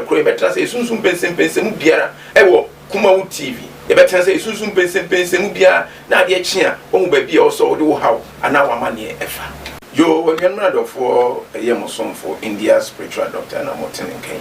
korɔ yɛbɛtena sɛ yɛsunsum mpɛnsɛmpɛnsɛmu biara ɛwɔ Kumawu TV. Yɛbɛtena sɛ yɛsunsum mpɛnsɛmpɛnsɛmu biara na adeɛ kye a, woahu baabi a ɛwɔ sɛ wode wo haw anaa w'amanneɛ ɛfa. Yoo, anuanom ne adɔfoɔ, ɛyɛ mo somfo India Spiritual Doctor na mote ne nka yi.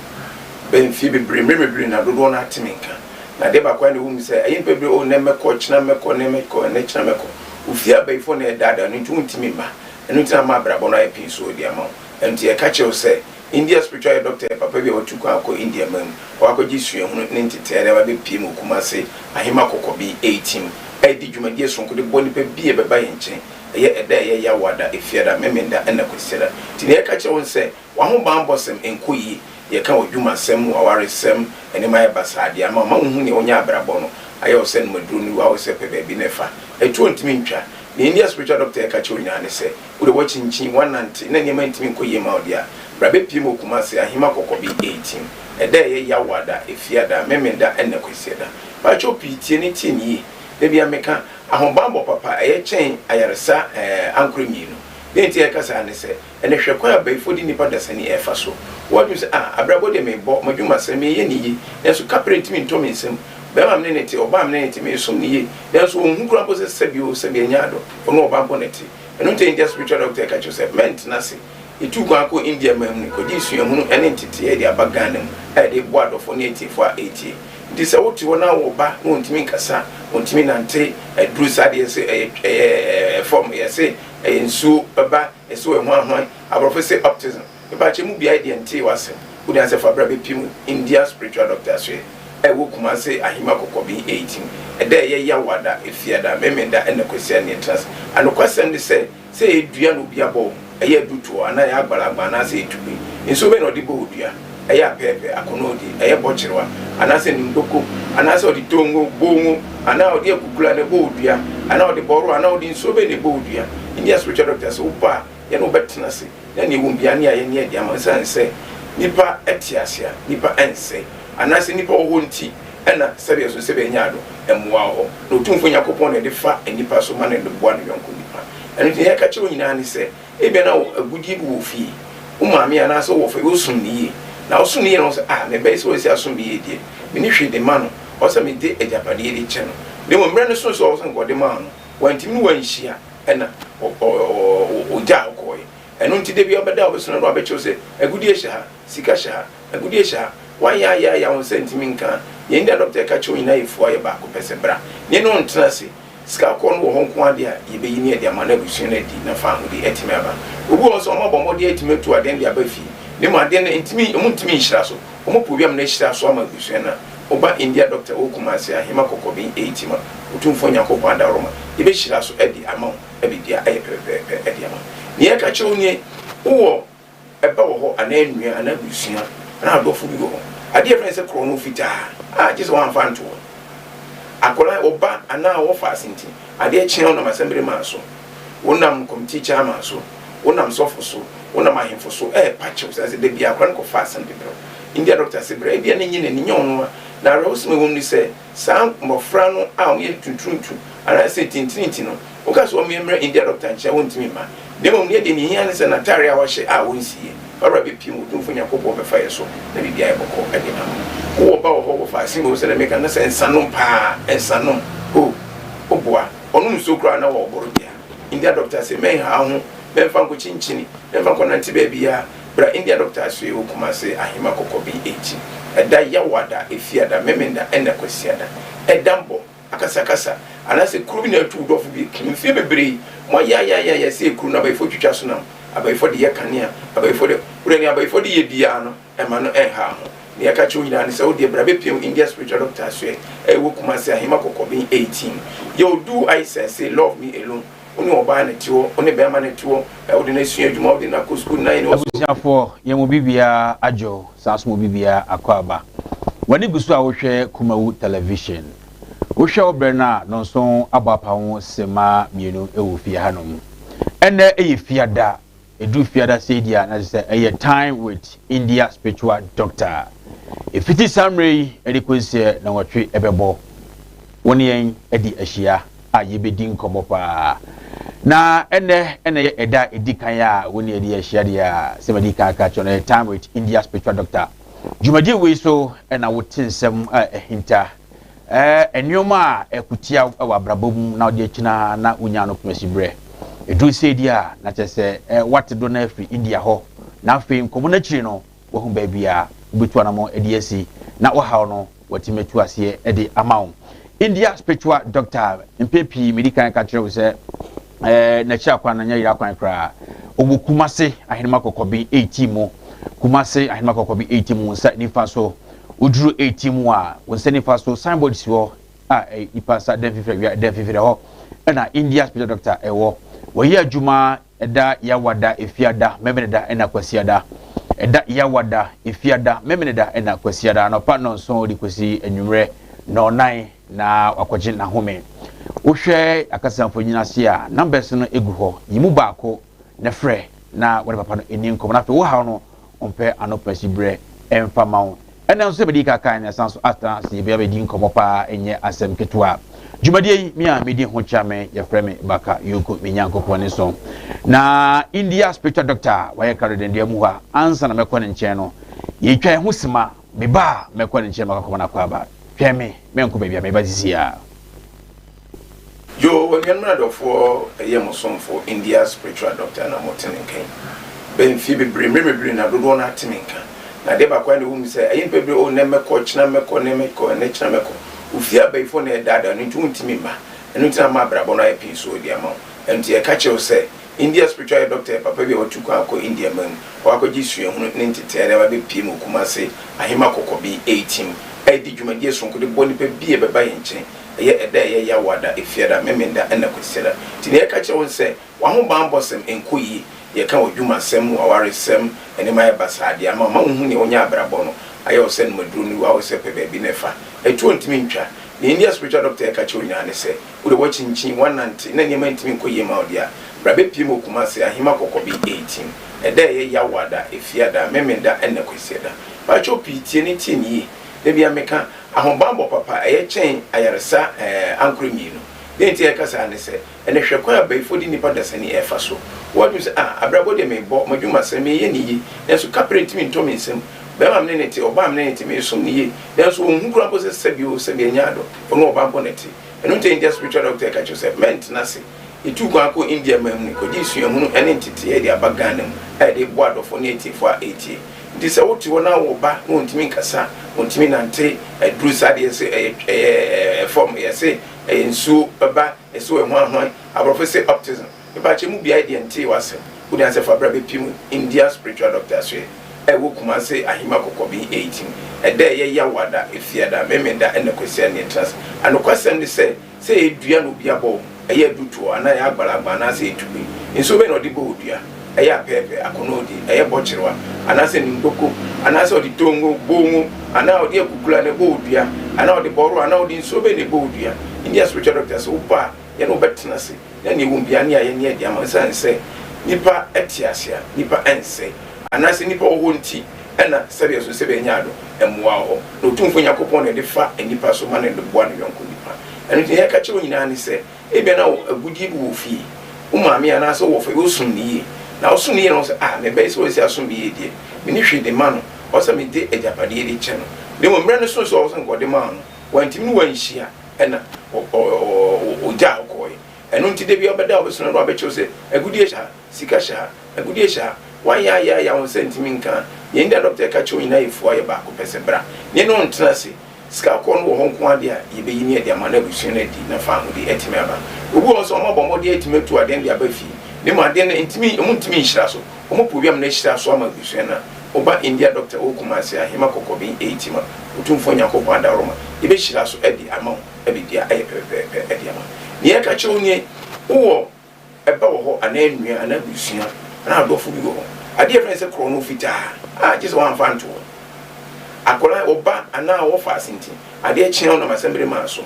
Bɛyɛ mfeɛ bebree, mmerɛ bebree na dodoɔ no ara te me nka. Na adeɛ baako ara na ɛwɔ mu sɛ, ɛyɛ nnipa bebree, oh, nnɛ mɛkɔ, ɔkyena mɛkɔ, nnɛ mɛkɔ, ɛnnɛ kyena mɛkɔ. Wo fie abayifoɔ na ɛredaadaa no nti wontumi mma. Ɛno nti na ama abrabɔ no ayɛ pii so de ama wo. Ɛno nti yɛka kyerɛ wo sɛ, India spiritual yɛ doctor yɛ papa bi a watu kwan akɔ India man mu hɔ akɔgye suahunu ne ntetee de aba abɛpue mu wɔ Kumase Ahema Kɔkɔbe 18 redi dwumadie sononko de boa nnipa bi a ɛbɛba yɛn nkyɛn ɛyɛ ɛda a ɛyɛ Yawoada, Efiada, Memenda ɛna Kwasiada. Nti nea yɛka kyerɛ wo ne sɛ w'ahobanbɔsɛm nkɔ yie, yɛka w'adwumasɛm, w'awaresɛm, nneɛma ayɛ basaa de ama wo ma wonhu nea wonya abrabɔ no ayɛ wo sɛ nomaduro no wɔ sɛ pɛ baabi na ɛfa ɛtuo ntumi ntwa. Nea India spiritual doctor ɛka kyerɛ wo nyinaa ne sɛ Wo de woakyinkyin, woanante, na nneɛma ntumi nkɔ yie mma wo deɛ a, bra bɛpue mu wɔ Kumasi, Ahima Kɔkɔbe 18. Ɛda a ɛyɛ Yawoada, Efiada, Memenda ɛna Kwasiada. Pakyɛw pii tie ne tie no yie. Da biara meka, ahobanbɔ papa ɛyɛ kyɛn ayaresa ɛɛ ankorɛ mmienu. Deɛ nti a yɛka saa ne sɛ, ɛnɛ hwɛ kwan a abayifoɔ de nnipa dasani ɛrefa so. Woadwene sɛ, ah, abrabɔ deɛ merebɔ, m'adwumasɛm, mereyɛ no yie, nanso kaprɛ ntumi ntɔ me nsam. Bɛrima a me ne no te, ɔbaa a me ne no te, meresom no yie, nanso ɔnhu koraa mpo sɛ sɛbi o, sɛbi ɛnyɛ adɔ, ɔne ɔbaa mpo na ɛte. Ɛno nti India spiritual doctor ka kyerɛ sɛ mɛntena ase. Yɛtuu kwan kɔɔ India man mu no, kɔgyee suahunu ne nteteeɛ de aba Ghana mu a yɛde reboa adɔfoɔ ne atiefoɔ a ɛretie. Nti sɛ wote hɔ na wo ba na ɔntumi nkasa, ɔntumi nante, aduru saa deɛ yɛse ɛyɛ ɛyɛ fam, yɛse ɛyɛ nsuo ba, yɛse ɔyɛ hwan hwan, aborɔfo se autism. Mepakyɛ mu biaɛ deɛ ntee w'asɛm. Wode ansɛ fa bra bɛpiem India spiritual doctor asoɛ a ɛwɔ Kumase Ahima Kɔkɔben 18. Ɛda a ɛyɛ Yawada, Efiada, Memenda ɛna Kwasia ne yɛtena ase. Anokwasɛm ne sɛ, sɛ ɛyɛ dua na obi abɔ wo, ɛyɛ adutoɔ anaa ɛyɛ agbalagba anaasɛ ɛyɛ tupin, nsuo bɛn na ɔde bɔ wo dua? Ɛyɛ apɛɛpɛ, akɔnɔɔdi, ɛyɛ bɔkyerewa anaasɛ nimdoko anaasɛ ɔde tongo, bongo, anaa ɔde akukula na ɛbɔ wo dua anaa ɔde bɔro anaa ɔde nsuo bɛn na ɛbɔ wo dua? India spiritual doctor sɛ wobɔ a yɛne wo bɛtena ase. Na nea ɛwom biara ne a yɛne adi ama esiane sɛ nnipa te ase a, nnipa nsɛe, anaasɛ nnipa wɔ hɔ nti na sɛdeɛ ɛso sɛ bɛanya ado mmoa wɔ hɔ. Na Otumfoɔ Nyankopɔn na ɛde fa nnipa so ma no de boa ne yɔnko nnipa. Ɛno nti nea yɛka kyerɛ wo nyinaa ne sɛ, ebia na wo agudeɛ bi wɔ fie, wo maame anaasɛ wo wɔfa bi, wosom no yie. Na wosom no yie na wo sɛ, ah, me ba yi sɛ wasi asom me yie deɛ, menni hwee de ma no, ɔwɔ sɛ mede agyapadeɛ de kyɛ no. Na mmom mmerɛ no soo sɛ ɔwɔ sɛ nka ɔde maa no, wantumi ne wo anhyia. Ɛna ɔgyaa hɔ kɔɔe. Ɛno nti da biara ɔbɛda a ɔbɛsɔre no wabɛkyerɛw sɛ, Agudeɛ hyɛ ha, sika hyɛ ha, agudeɛ hyɛ ha. Woayɛ ayɛ ayɛ a wo nsa ntumi nka a, nea India dɔkta reka kyerɛ wo nyinaa yɛ fua yɛ baako pɛ sɛ bra ne yɛne wo ntena ase. Sika kɔɔ no wɔ hɔ nko ara deɛ a, yɛbɛyi ne yɛde ama na abusua no adi na faahodi atumi aba. Obi wɔ hɔ nso a wɔabɔ mmɔden atumi atu adeɛ no de aba fie na mmom adeɛ no ntumi, wɔntumi nhyira so. Wɔpɛ obi ama no ahyira so ama abusua no a, woba India dɔkta wɔ Kumasi Ahema Kɔkɔben eighty ma Otumfoɔ Nyankopɔn adaworoma, yɛbɛhyira so de ama wo na biribiara ayɛ pɛpɛpɛpɛ de ama wo. Nea yɛka kyerɛ wo nie, wowɔ ɛba wɔ hɔ anaa nua anaa abusua anaa adɔfo bi wɔ hɔ, adeɛ a yɛfrɛ no sɛ korɔno fitaa a gye sɛ woamfa anto hɔ. Akwadaa, wo ba anaa wɔfa ase nti, adeɛ kye a wonam asɛmbere maa so, wonam committee chairman so, wonam sɔfo so, wonam ahemfo so ɛrepa kyɛw sɛ sɛ da biara akwadaa no kɔfa asɛm de brɛ wo. India doctor se brɛ, ebia ne nye n'ani nyɛ ɔno a. Na awerɛhosɛm a ɛwɔ mu ne sɛ, saa mmɔfra no a wɔyɛ tunturuntu anaasɛ tintirinti no, woka sɛ wɔmmrɛ India doctor nkyɛn a, wɔntumi mma. Na mmom nea deɛ ehia ne sɛ n'atare a wahyɛ a ɔnsiiɛ, Barbara bɛpue mu, Otumfoɔ Nyankopɔn bɛfa yɛ so na biribiara ayɛ bɔkɔɔ de ama wo. Wowɔ ba wɔ hɔ, wɔfa asen wɔ mu sɛdeɛ meka no, na sɛ nsanom paa, nsanom, oh, woboa, ɔnom nsuo koraa na wɔboro dea. India doctor se mɛnha wo ho, mɛmfa nkɔkyinkyini, mɛmfa nkɔnante baabiara, bra India doctor asoɛe wɔ Kumase, Ahema Kɔkɔben akyi. Ɛda Yawada, Efiada, Memenda ɛna Kwasiada. Ɛda mbɔ. Akasakasa, anaasɛ kuro bi na atu wo dɔfo bi akum. Mfeɛ bebree, moayaayaayaya sɛ kuro no abayifoɔ twitwa so nam, abayifoɔ de yɛ kanea, abayifoɔ de, wodeɛ nea abayifoɔ de yɛ biara no, ɛma no ɛnha ho. Nea ɛka kyerɛ wo nyinaa ne sɛ wodeɛ bra bɛpiam India Spiritual Doctor asoɛ a ɛwɔ Kumasi Ahema Kɔkɔben 18. Yɛ do I say say love me alone. Wo ne ɔbaa na ɛte hɔ, wo ne bɛrima na ɛte hɔ, wode no asua adwuma, wode no akɔ sukuu, na ɛne Abusuafoɔ, yɛn mu bibiara adwo, saa nso mu bibiara akɔ aba. W'ani gu so a wohwɛ Kumawu Television. Wohwɛ wo berɛ no a, nnɔnson abɔ apa ho simma mmienu wɔ fie hanom. Ɛnnɛ yɛ Fiada. Ɛduru Fiada sei deɛ a, na kyerɛ sɛ ɛyɛ Time with India Spiritual Doctor. Ɛfiti saa mmerɛ yi de kɔsi sɛ nnɔnwɔtwe bɛbɔ, wo ne yɛn adi ahyia a yɛbɛdi nkɔmmɔ paa. Na ɛnnɛ na ɛyɛ ɛda a ɛdi kan a wo ne yɛn adi ahyia deɛ a, sɛ madi kan aka akyerɛ wo no, ɛyɛ Time with India Spiritual Doctor. Dwumadie wei so na wote nsɛm a ahinta, nneɛma a ɛkotia wɔ abrabɔ mu na wode akyina na wonya no kumasi berɛ. Ɛduru sei deɛ a, na kyerɛ sɛ woate do no afiri India hɔ, na afei nkɔmmɔ no akyiri no, woahu baabi a wobɛtu anamɔ de asi na wo haw no watumi atu aseɛ de ama wo. India spiritual doctor, mpɛn pii medi kan ka kyerɛ wo sɛ n'akyi akwan no nyɛ yera kwan koraa. Ɔwɔ Kumase Ahenema Kɔkɔbe 18 mu. Kumase Ahenema Kɔkɔbe 18 mu, wo nsa nifa so. Woduru 18 mu a, wo nsa nifa so signboard si hɔ a nipa nsa da mfimfini awia da mfimfini hɔ ɛna India spiritual doctor ɛwɔ. Wɔyɛ adwuma Ɛda Yawada, Efiada, Memeneda ɛna Kwasiada. Ɛda Yawada, Efiada, Memeneda ɛna Kwasiada anɔpa nnɔnson de kɔsi anwummerɛ nnɔnnan na wakɔgye n'ahome. Wohwɛ akasa mfonyin ase a, numbers no gu hɔ. Yi mu baako na frɛ na wɔne papa no nni nkɔmmɔ na afei wo haw no ɔmpɛ ano pɛsi berɛ ɛmfa ma wo. Ɛnnɛ nso sɛ medi kan kae no, yɛsan so atena ase yɛbɛyɛ abɛdi nkɔmmɔ paa, ɛnyɛ asɛm ketewa. Dwumadie yi, me a medi ho kyea me, yɛfrɛ me Baka Yoko, me Nyankopɔn ne so. Na India spiritual doctor a wayɛ krado dendea mu hɔ a, ansa na mɛkɔ ne nkyɛn no, yɛtwa yɛn ho sima, meba a mɛkɔ ne nkyɛn makɔkɔma no akwaaba. Twɛn me, mɛnkɔ baabi a meba sisi ara. Yoo anuanom ne adɔfoɔ ɛyɛ mo somfo India spiritual doctor na mo te ne nka yi bɛ mfie bebree mmerɛ bebree na dodoɔ no ate me nka na adeɛ baako a na ɛwɔ mu sɛ ɛyɛ nipa bebree oh nnɛ mɛkɔ ɔkyena mɛkɔ nnɛ mɛkɔ ɛnɛ kyena mɛkɔ ofie abayifoɔ na ɛdaadaa no nti wontumi mma ɛno nti na ama abrabɔ no ayɛ pii so de ama wo ɛno nti yɛka kyerɛ wo sɛ India spiritual yɛ doctor yɛ papa bi a watu kwan akɔ India man mu wakɔgye suahunu ne nteteɛ de aba abɛpue mu wɔ Kumase Ahema Kɔkɔbe 18 a ɛdi dwumadie sononko de boa nipa bi a ɛbɛba yɛn nkyɛn Ɛyɛ ɛda a ɛyɛ Yawoada, Efiada, Memenda ɛna Kwasiada. Nti nea yɛka kyerɛ wo ne sɛ, w'ahobanbɔsɛm nkɔ yie. Yɛka w'adwumasɛm, w'awaresɛm, nneɛma ayɛ basaa de ama wo ma wonhu nea wonya abrabɔ no ayɛ wo sɛ nom aduro no wu, ayɛ wo sɛ pɛ baabi na ɛfa. Atuo ntumi ntwa. Nea India spiritual doctor ɛka kyerɛ wo nyinaa ne sɛ, wo deɛ woakyinkyin, woanante na nneɛma ntumi nkɔ yie mma wo deɛ a, bra bɛpue mu wɔ Kumasi, Ahima Kɔkɔbe 18. Ɛda a ɛyɛ Yawoada, Efiada, Memenda ɛna Kwasiada. Pakyɛw pii tie ne tie no yie. Da biara meka, Ahobammɔ papa, ɛyɛ kyɛn ayaresa ankorɛ mmienu. Deɛ nti a yɛka saa ne sɛ, ɛnnɛ hwɛ kwan a abayifoɔ de nnipa dasani refa so. Woadwene sɛ, Ah, abrabɔ deɛ merebɔ, m'adwumasɛm, mereyɛ no yie, nanso kaprɛ ntumi ntɔ me nsam. Barima a me ne no te, ɔbaa a me ne no te, meresom no yie, nanso ɔnhu koraa mpo sɛ sɛbi oo, sɛbi ɛnyɛ adɔ, ɔne ɔbaa mpo na ɛte. Ɛno nti a India spiritual doctor reka kyerɛ wo sɛ, mɛntena ase. Yɛtuu kwan kɔɔ India man mu no, kɔgyee suahunu ne nteteeɛ de aba Ghana mu a yɛde reboa adɔfoɔ ne atiefoɔ a ɛretie. Nti sɛ wote hɔ na wo ba na ɔntumi nkasa, ɔntumi nante, aduru saa deɛ yɛse ɛyɛ ɛyɛ fam, yɛse ɛyɛ nsuo ba, yɛse ɔyɛ hwan hwan, aborɔfo se autism. Mepakyɛ mu biaɛ deɛ ntee w'asɛm, wode ansɛ fa bra bɛpiem India spiritual doctor asoɛ a ɛwɔ Kumase Ahima Kɔkɔben 18, ɛda ɛyɛ Yawada, Efiada, Memenda ɛna Kwasiada ne yɛtena ase. Anokwasɛm ne sɛ, Sɛ ɛyɛ dua na obi abɔ wo, ɛyɛ adutoɔ anaa ɛyɛ agbalagba anaasɛ ɛyɛ tube, nsuo bɛn na ɔde bɔ wo dua? Ɛyɛ apɛɛpɛ, akɔnɔɔdi, ɛyɛ bɔkyerewa, anaasɛ nimdoko, anaasɛ ɔde tongo, bongo, anaa ɔde akukula na ɛbɔ wo dua, anaa ɔde bɔrɔ, anaa ɔde nsuo bɛn na ɛbɔ wo dua? India spiritual doctor sɛ wobɔ a, yɛne wo bɛtena ase na nea ɛwom biara ne ayɛ ne adi ama wo. Ɛsiane sɛ nnipa te ase a, nnipa nsɛe, anaasɛ nnipa wɔ hɔ nti na sɛdeɛ ɛso sɛ bɛnya ado mmoa wɔ hɔ, na Otumfoɔ Nyankopɔn na ɛde fa nnipa so ma no de boa ne yɔnko nnipa. Ɛno nti nea yɛka kyerɛ wo nyinaa ne sɛ, ebia na wo agudeɛ bi wɔ wo fie, wo maame anaasɛ wo wɔfa bi, wosom no yie, na wosom no yie na wo sɛ, ah, me ba yi sɛ wasi asom me yie deɛ, menni hwee de ma no, ɔwɔ sɛ mede agyapadeɛ de kyɛ no. Na mmom mmerɛ no soo sɛ ɔwɔ sɛ nka ɔde maa wo no, wantumi ne wo anhyia, ɛna ɔgyaa wo kɔeɛ. Ɛno nti da biara wobɛda a wobɛsɔre na wabɛkyerɛ wo sɛ, agudeɛ hyɛ ha, sika hyɛ ha, agudeɛ hyɛ ha, woayɛ ayɛ ayɛ a wo nsa ntumi nka a, nea India dɔkta reka kyerɛ wo nyinaa yɛ fua yɛ baako pɛ sɛ bra ne yɛne wo ntena ase. Sika kɔɔ no wɔ hɔ nko ara deɛ a, yɛbɛyi ne yɛde ama na abusua no adi na faahodi atumi aba. Obi wɔ hɔ nso a, wɔabɔ mmɔden atumi atu adeɛ no de aba fie, na mmom adeɛ no ntumi, wɔntumi nhyira so. Wɔpɛ obi ama no ahyira so ama abusua no a, woba India dɔkta wɔ Kumasi, Ahema Kɔkɔben Eitima, Otumfoɔ Nyankopɔn adaworoma, yɛbɛhyira so de ama wo na biribiara ayɛ pɛpɛɛpɛ de ama wo. Nea yɛka kyerɛ wo nie, wowɔ ɛba wɔ hɔ anaa nua anaa abusua anaa adɔfo bi wɔ hɔ. Adeɛ a yɛfrɛ no sɛ korɔno fitaa a gye sɛ woamfa anto hɔ. Akwadaa, wo ba anaa wɔfa ase nti, adeɛ kye a wonam asɛmbere maa so,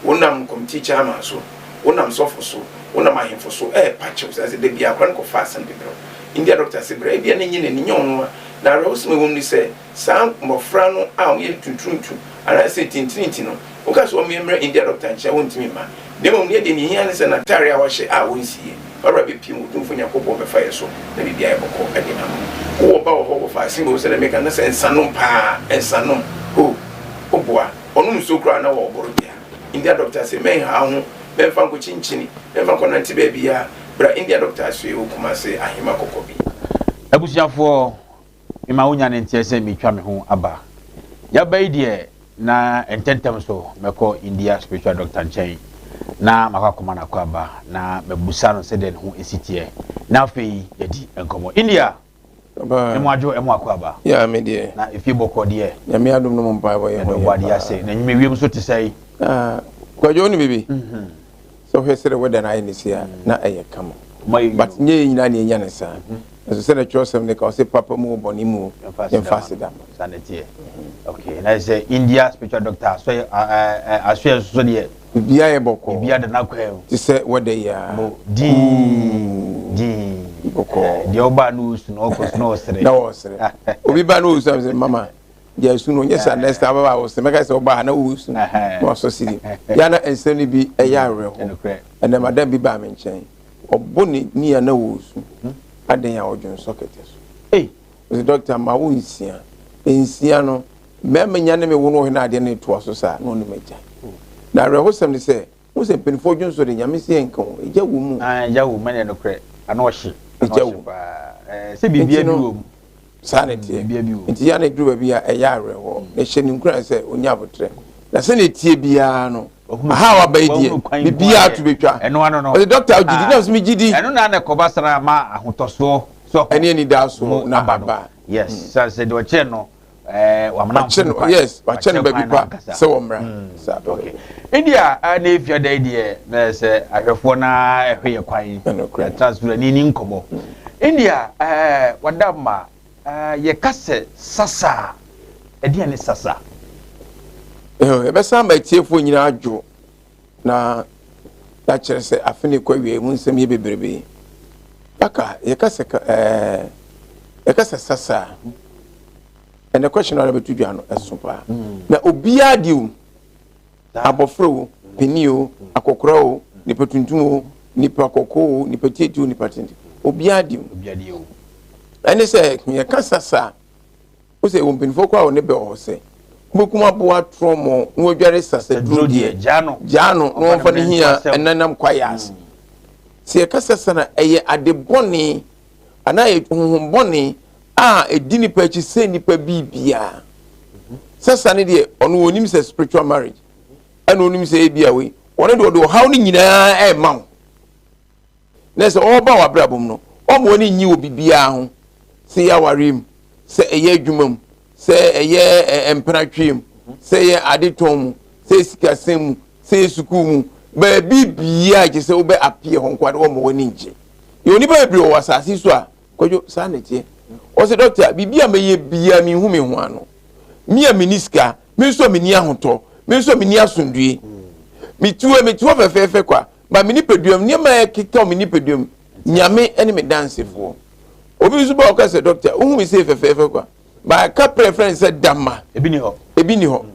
wonam kɔmiti chairman so, wonam sɔfo so, wonam ahemfo so ɛrepa kyɛw sɛ sɛ da bi akwadaa no kɔfa asɛm de brɛ wo. India doctor se brɛ, ebia na ɛnyɛ n'ani, nyɛ ɔno a. Na awerɛhosɛm a ɛwɔ mu ne sɛ, Saa mmɔfra no a wɔyɛ tunturuntu anaasɛ tintirinti no, woka sɛ wɔmmrɛ India dɔkta nkyɛn a, wontumi mma. Na mmom nea deɛ ehia ne sɛ n'atare a wahyɛ a ɔnsiiɛ, fa bra bɛpue mu, Otumfoɔ Nyankopɔn bɛfa yɛn so na biribiara ayɛ bɔkɔɔ de ama wo. Wowɔ ba wɔ hɔ wɔfa ase mbom sɛdeɛ meka no sɛ nsanom paa nsanom oh woboa ɔnom nsuo koraa na wɔboro dea India doctor se mɛnha wo ho mɛmfa nkɔ kyinkyini mɛmfa nkɔ nante baabiaa bra India doctor asoɛ wɔ Kumase Ahema Kɔkɔbi. Abusuafoɔ mema wo nya ne nteɛ sɛ meretwa me ho aba. Yaba yi deɛ na ntɛntɛm so mɛkɔ India spiritual doctor nkyɛn na makɔ akɔma no akwaaba na mabusa no sɛdeɛ ne ho si teɛ na afei yɛadi nkɔmmɔ. India! Papa. Emu adwo, emu akwaaba. Yeah, me deɛ. Na efie bɔkɔɔ deɛ. Nyame adom no mo mpaebɔ yɛ ho Yɛda yɛ Ɔbɔadeɛ ase. paa. Na nnwuma wiem nso te sɛn? Ah, Kwadwo wo ne bibi? Sɛ wohwɛ sɛdeɛ weather no ayɛ no sei a, na ɛyɛ kama. But nyɛ yɛn nyinaa na yɛnya no saa. Nanso sɛdeɛ twerɛsɛm no ka, ɔse papa mu o, bɔne mu o, yɛmfa aseda mma. Saa na ɛteɛ. Okay, na sɛ India spiritual doctor asɔyɛ asɔyɛ nso so deɛ. Biribiara yɛ bɔkɔɔ. Biribiara da n'akwan mu. Te sɛ weather yi ara. Mo dinn dinn. Bɔkɔɔ. Deɛ ɔbaa no ɔresu na ɔkɔ so na ɔresere. Na ɔresere. Obi ba na ɔresu a, mesɛ mama deɛ su no nyɛ saa next time ɔbɛba a ɔresere mɛka sɛ ɔbaa na ɔresu na wasɔ sidi. Yɛ na nsɛm no bi ɛyɛ awerɛho. Ɛnɛ madam bi baa me nkyɛn. Ɔbɔ ne ni a na ɔresu. Adɛn a ɔdwonsɔ kɛtɛ so. Ei! Ɔse doctor ma wo nsia. Nsia no, mmarima nya ne me wo no ɔhwɛ na adeɛ no retoa so saa na ɔne m'agya. Na awerɛhosɛm ne sɛ, wohu sɛ mpanimfoɔ dwonsɔ deɛ Nyame se yɛnka o, egya wɔ mu. Ae, egya wɔ mu, ɛne nokorɛ, ano ɔhye, ano Egya ɔhye wɔ mu. paa. Ɛɛ, sɛ biribiara Nti bi no, wɔ mu. saa na ɛteɛ. Biribiara bi wɔ mu. Nti yɛ a na ɛduru baabi a ɛyɛ awerɛhoɔ. Na ɛhyɛ no nkuran sɛ ɔnya aboterɛ. Na sɛdeɛ ɛteɛ biara no, Wahunu aha a waba yi wahunu deɛ, kwan nko biribiara ara to deɛ. bɛtwa. Ɛno ano no. Ɔse doctor wogye di? Ah, Na mese megye di. ɛno na na ɛkɔba saa na ama ahotɔsoɔ so ho Ɛne anidasoɔ mu na aba no. aba. Yes, sane sɛ deɛ ɔkyerɛ no, ɛɛ, wamena Wakyɛ ho no, kwan. yes, wakyɛ no Wakyerɛ baabi kwan no pa ankasa. sɛ wɔmmra. Saa pɛpɛpɛ. Okay. India a na efia da yi deɛ na yɛ sɛ ahwɛfoɔ no ara ɛhwɛ yɛ kwan. Ɛnokorɛ. Yɛatra so ani ni nkɔmmɔ. India ɛɛ wada ma ɛɛ yɛka sɛ sasa a, ɛdeɛn ne sasa? Yɛbɛsan ama atiefoɔ nyinaa adwo na yɛakyerɛ sɛ afe no rekɔ awiei mu nsɛm yɛ bebrebe. Baka yɛka sɛ ɛɛ yɛka sɛ sasa a, ɛnɛ question a wɔbɛto dwa no ɛso paa. Na obiara di o. Abɔfra o, panin o, akɔkora o, nipa tuntum o, nipa kɔkɔɔ o, nipa tietie o, nipa tenten, obiara di o. Ɛne sɛ yɛka sasa a, wo sɛ wɔ mpanimfoɔ koraa wɔ ne bɛ wɔ hɔ sɛ wobɛkum aboa trɔmɔ na wadware sasaduro deɛ gyaa no na wɔmfa ne hia ɛnanam kwaeɛ ase. Sɛ yɛka sasa no ɛyɛ ade bɔne anaa ɛyɛ honhom bɔne a ɛdi nipa akyi sɛ nipa biribiara. Sasa no deɛ ɔno wɔnim sɛ spiritual marriage ɛna ɔnim sɛ ebi a wei ɔno deɛ ɔde ɔhaw no nyinaa ɛrema wo na sɛ ɔreba wɔ abrabɔ mu no ɔma wɔn nyi wɔ biribiara ho sɛ ɛyɛ awareɛ mu sɛ ɛyɛ adwuma mu sɛ ɛyɛ mpenatweɛ mu sɛ ɛyɛ adetɔn mu sɛ ɛyɛ sikasɛm mu sɛ ɛyɛ sukuu mu baabi biara kyɛ sɛ wobɛ appear hɔ nkoa de wɔma wɔn ani ngye yɛ onipa bebree wɔ asase so a Kwadwo, saa na ɛteɛ. Ɔse, Dɔkta, biribi a mɛyɛ biara menhu me ho ano. Me a menni sika, me nso a menni ahotɔ, me nso a menni asomdwoe. Mete hɔ yi, mete hɔ fɛfɛɛfɛ kwa, but me nipadua mu, nneɛma a ɛkeka wɔ me nipadua mu, Nyame ne me dansefoɔ. Obi nso ba ɔka sɛ, Dɔkta, wohu me sei fɛfɛɛfɛ kwa, but kaprɛ frɛ no sɛ dama. Ebi ni hɔ. Ebi ni hɔ.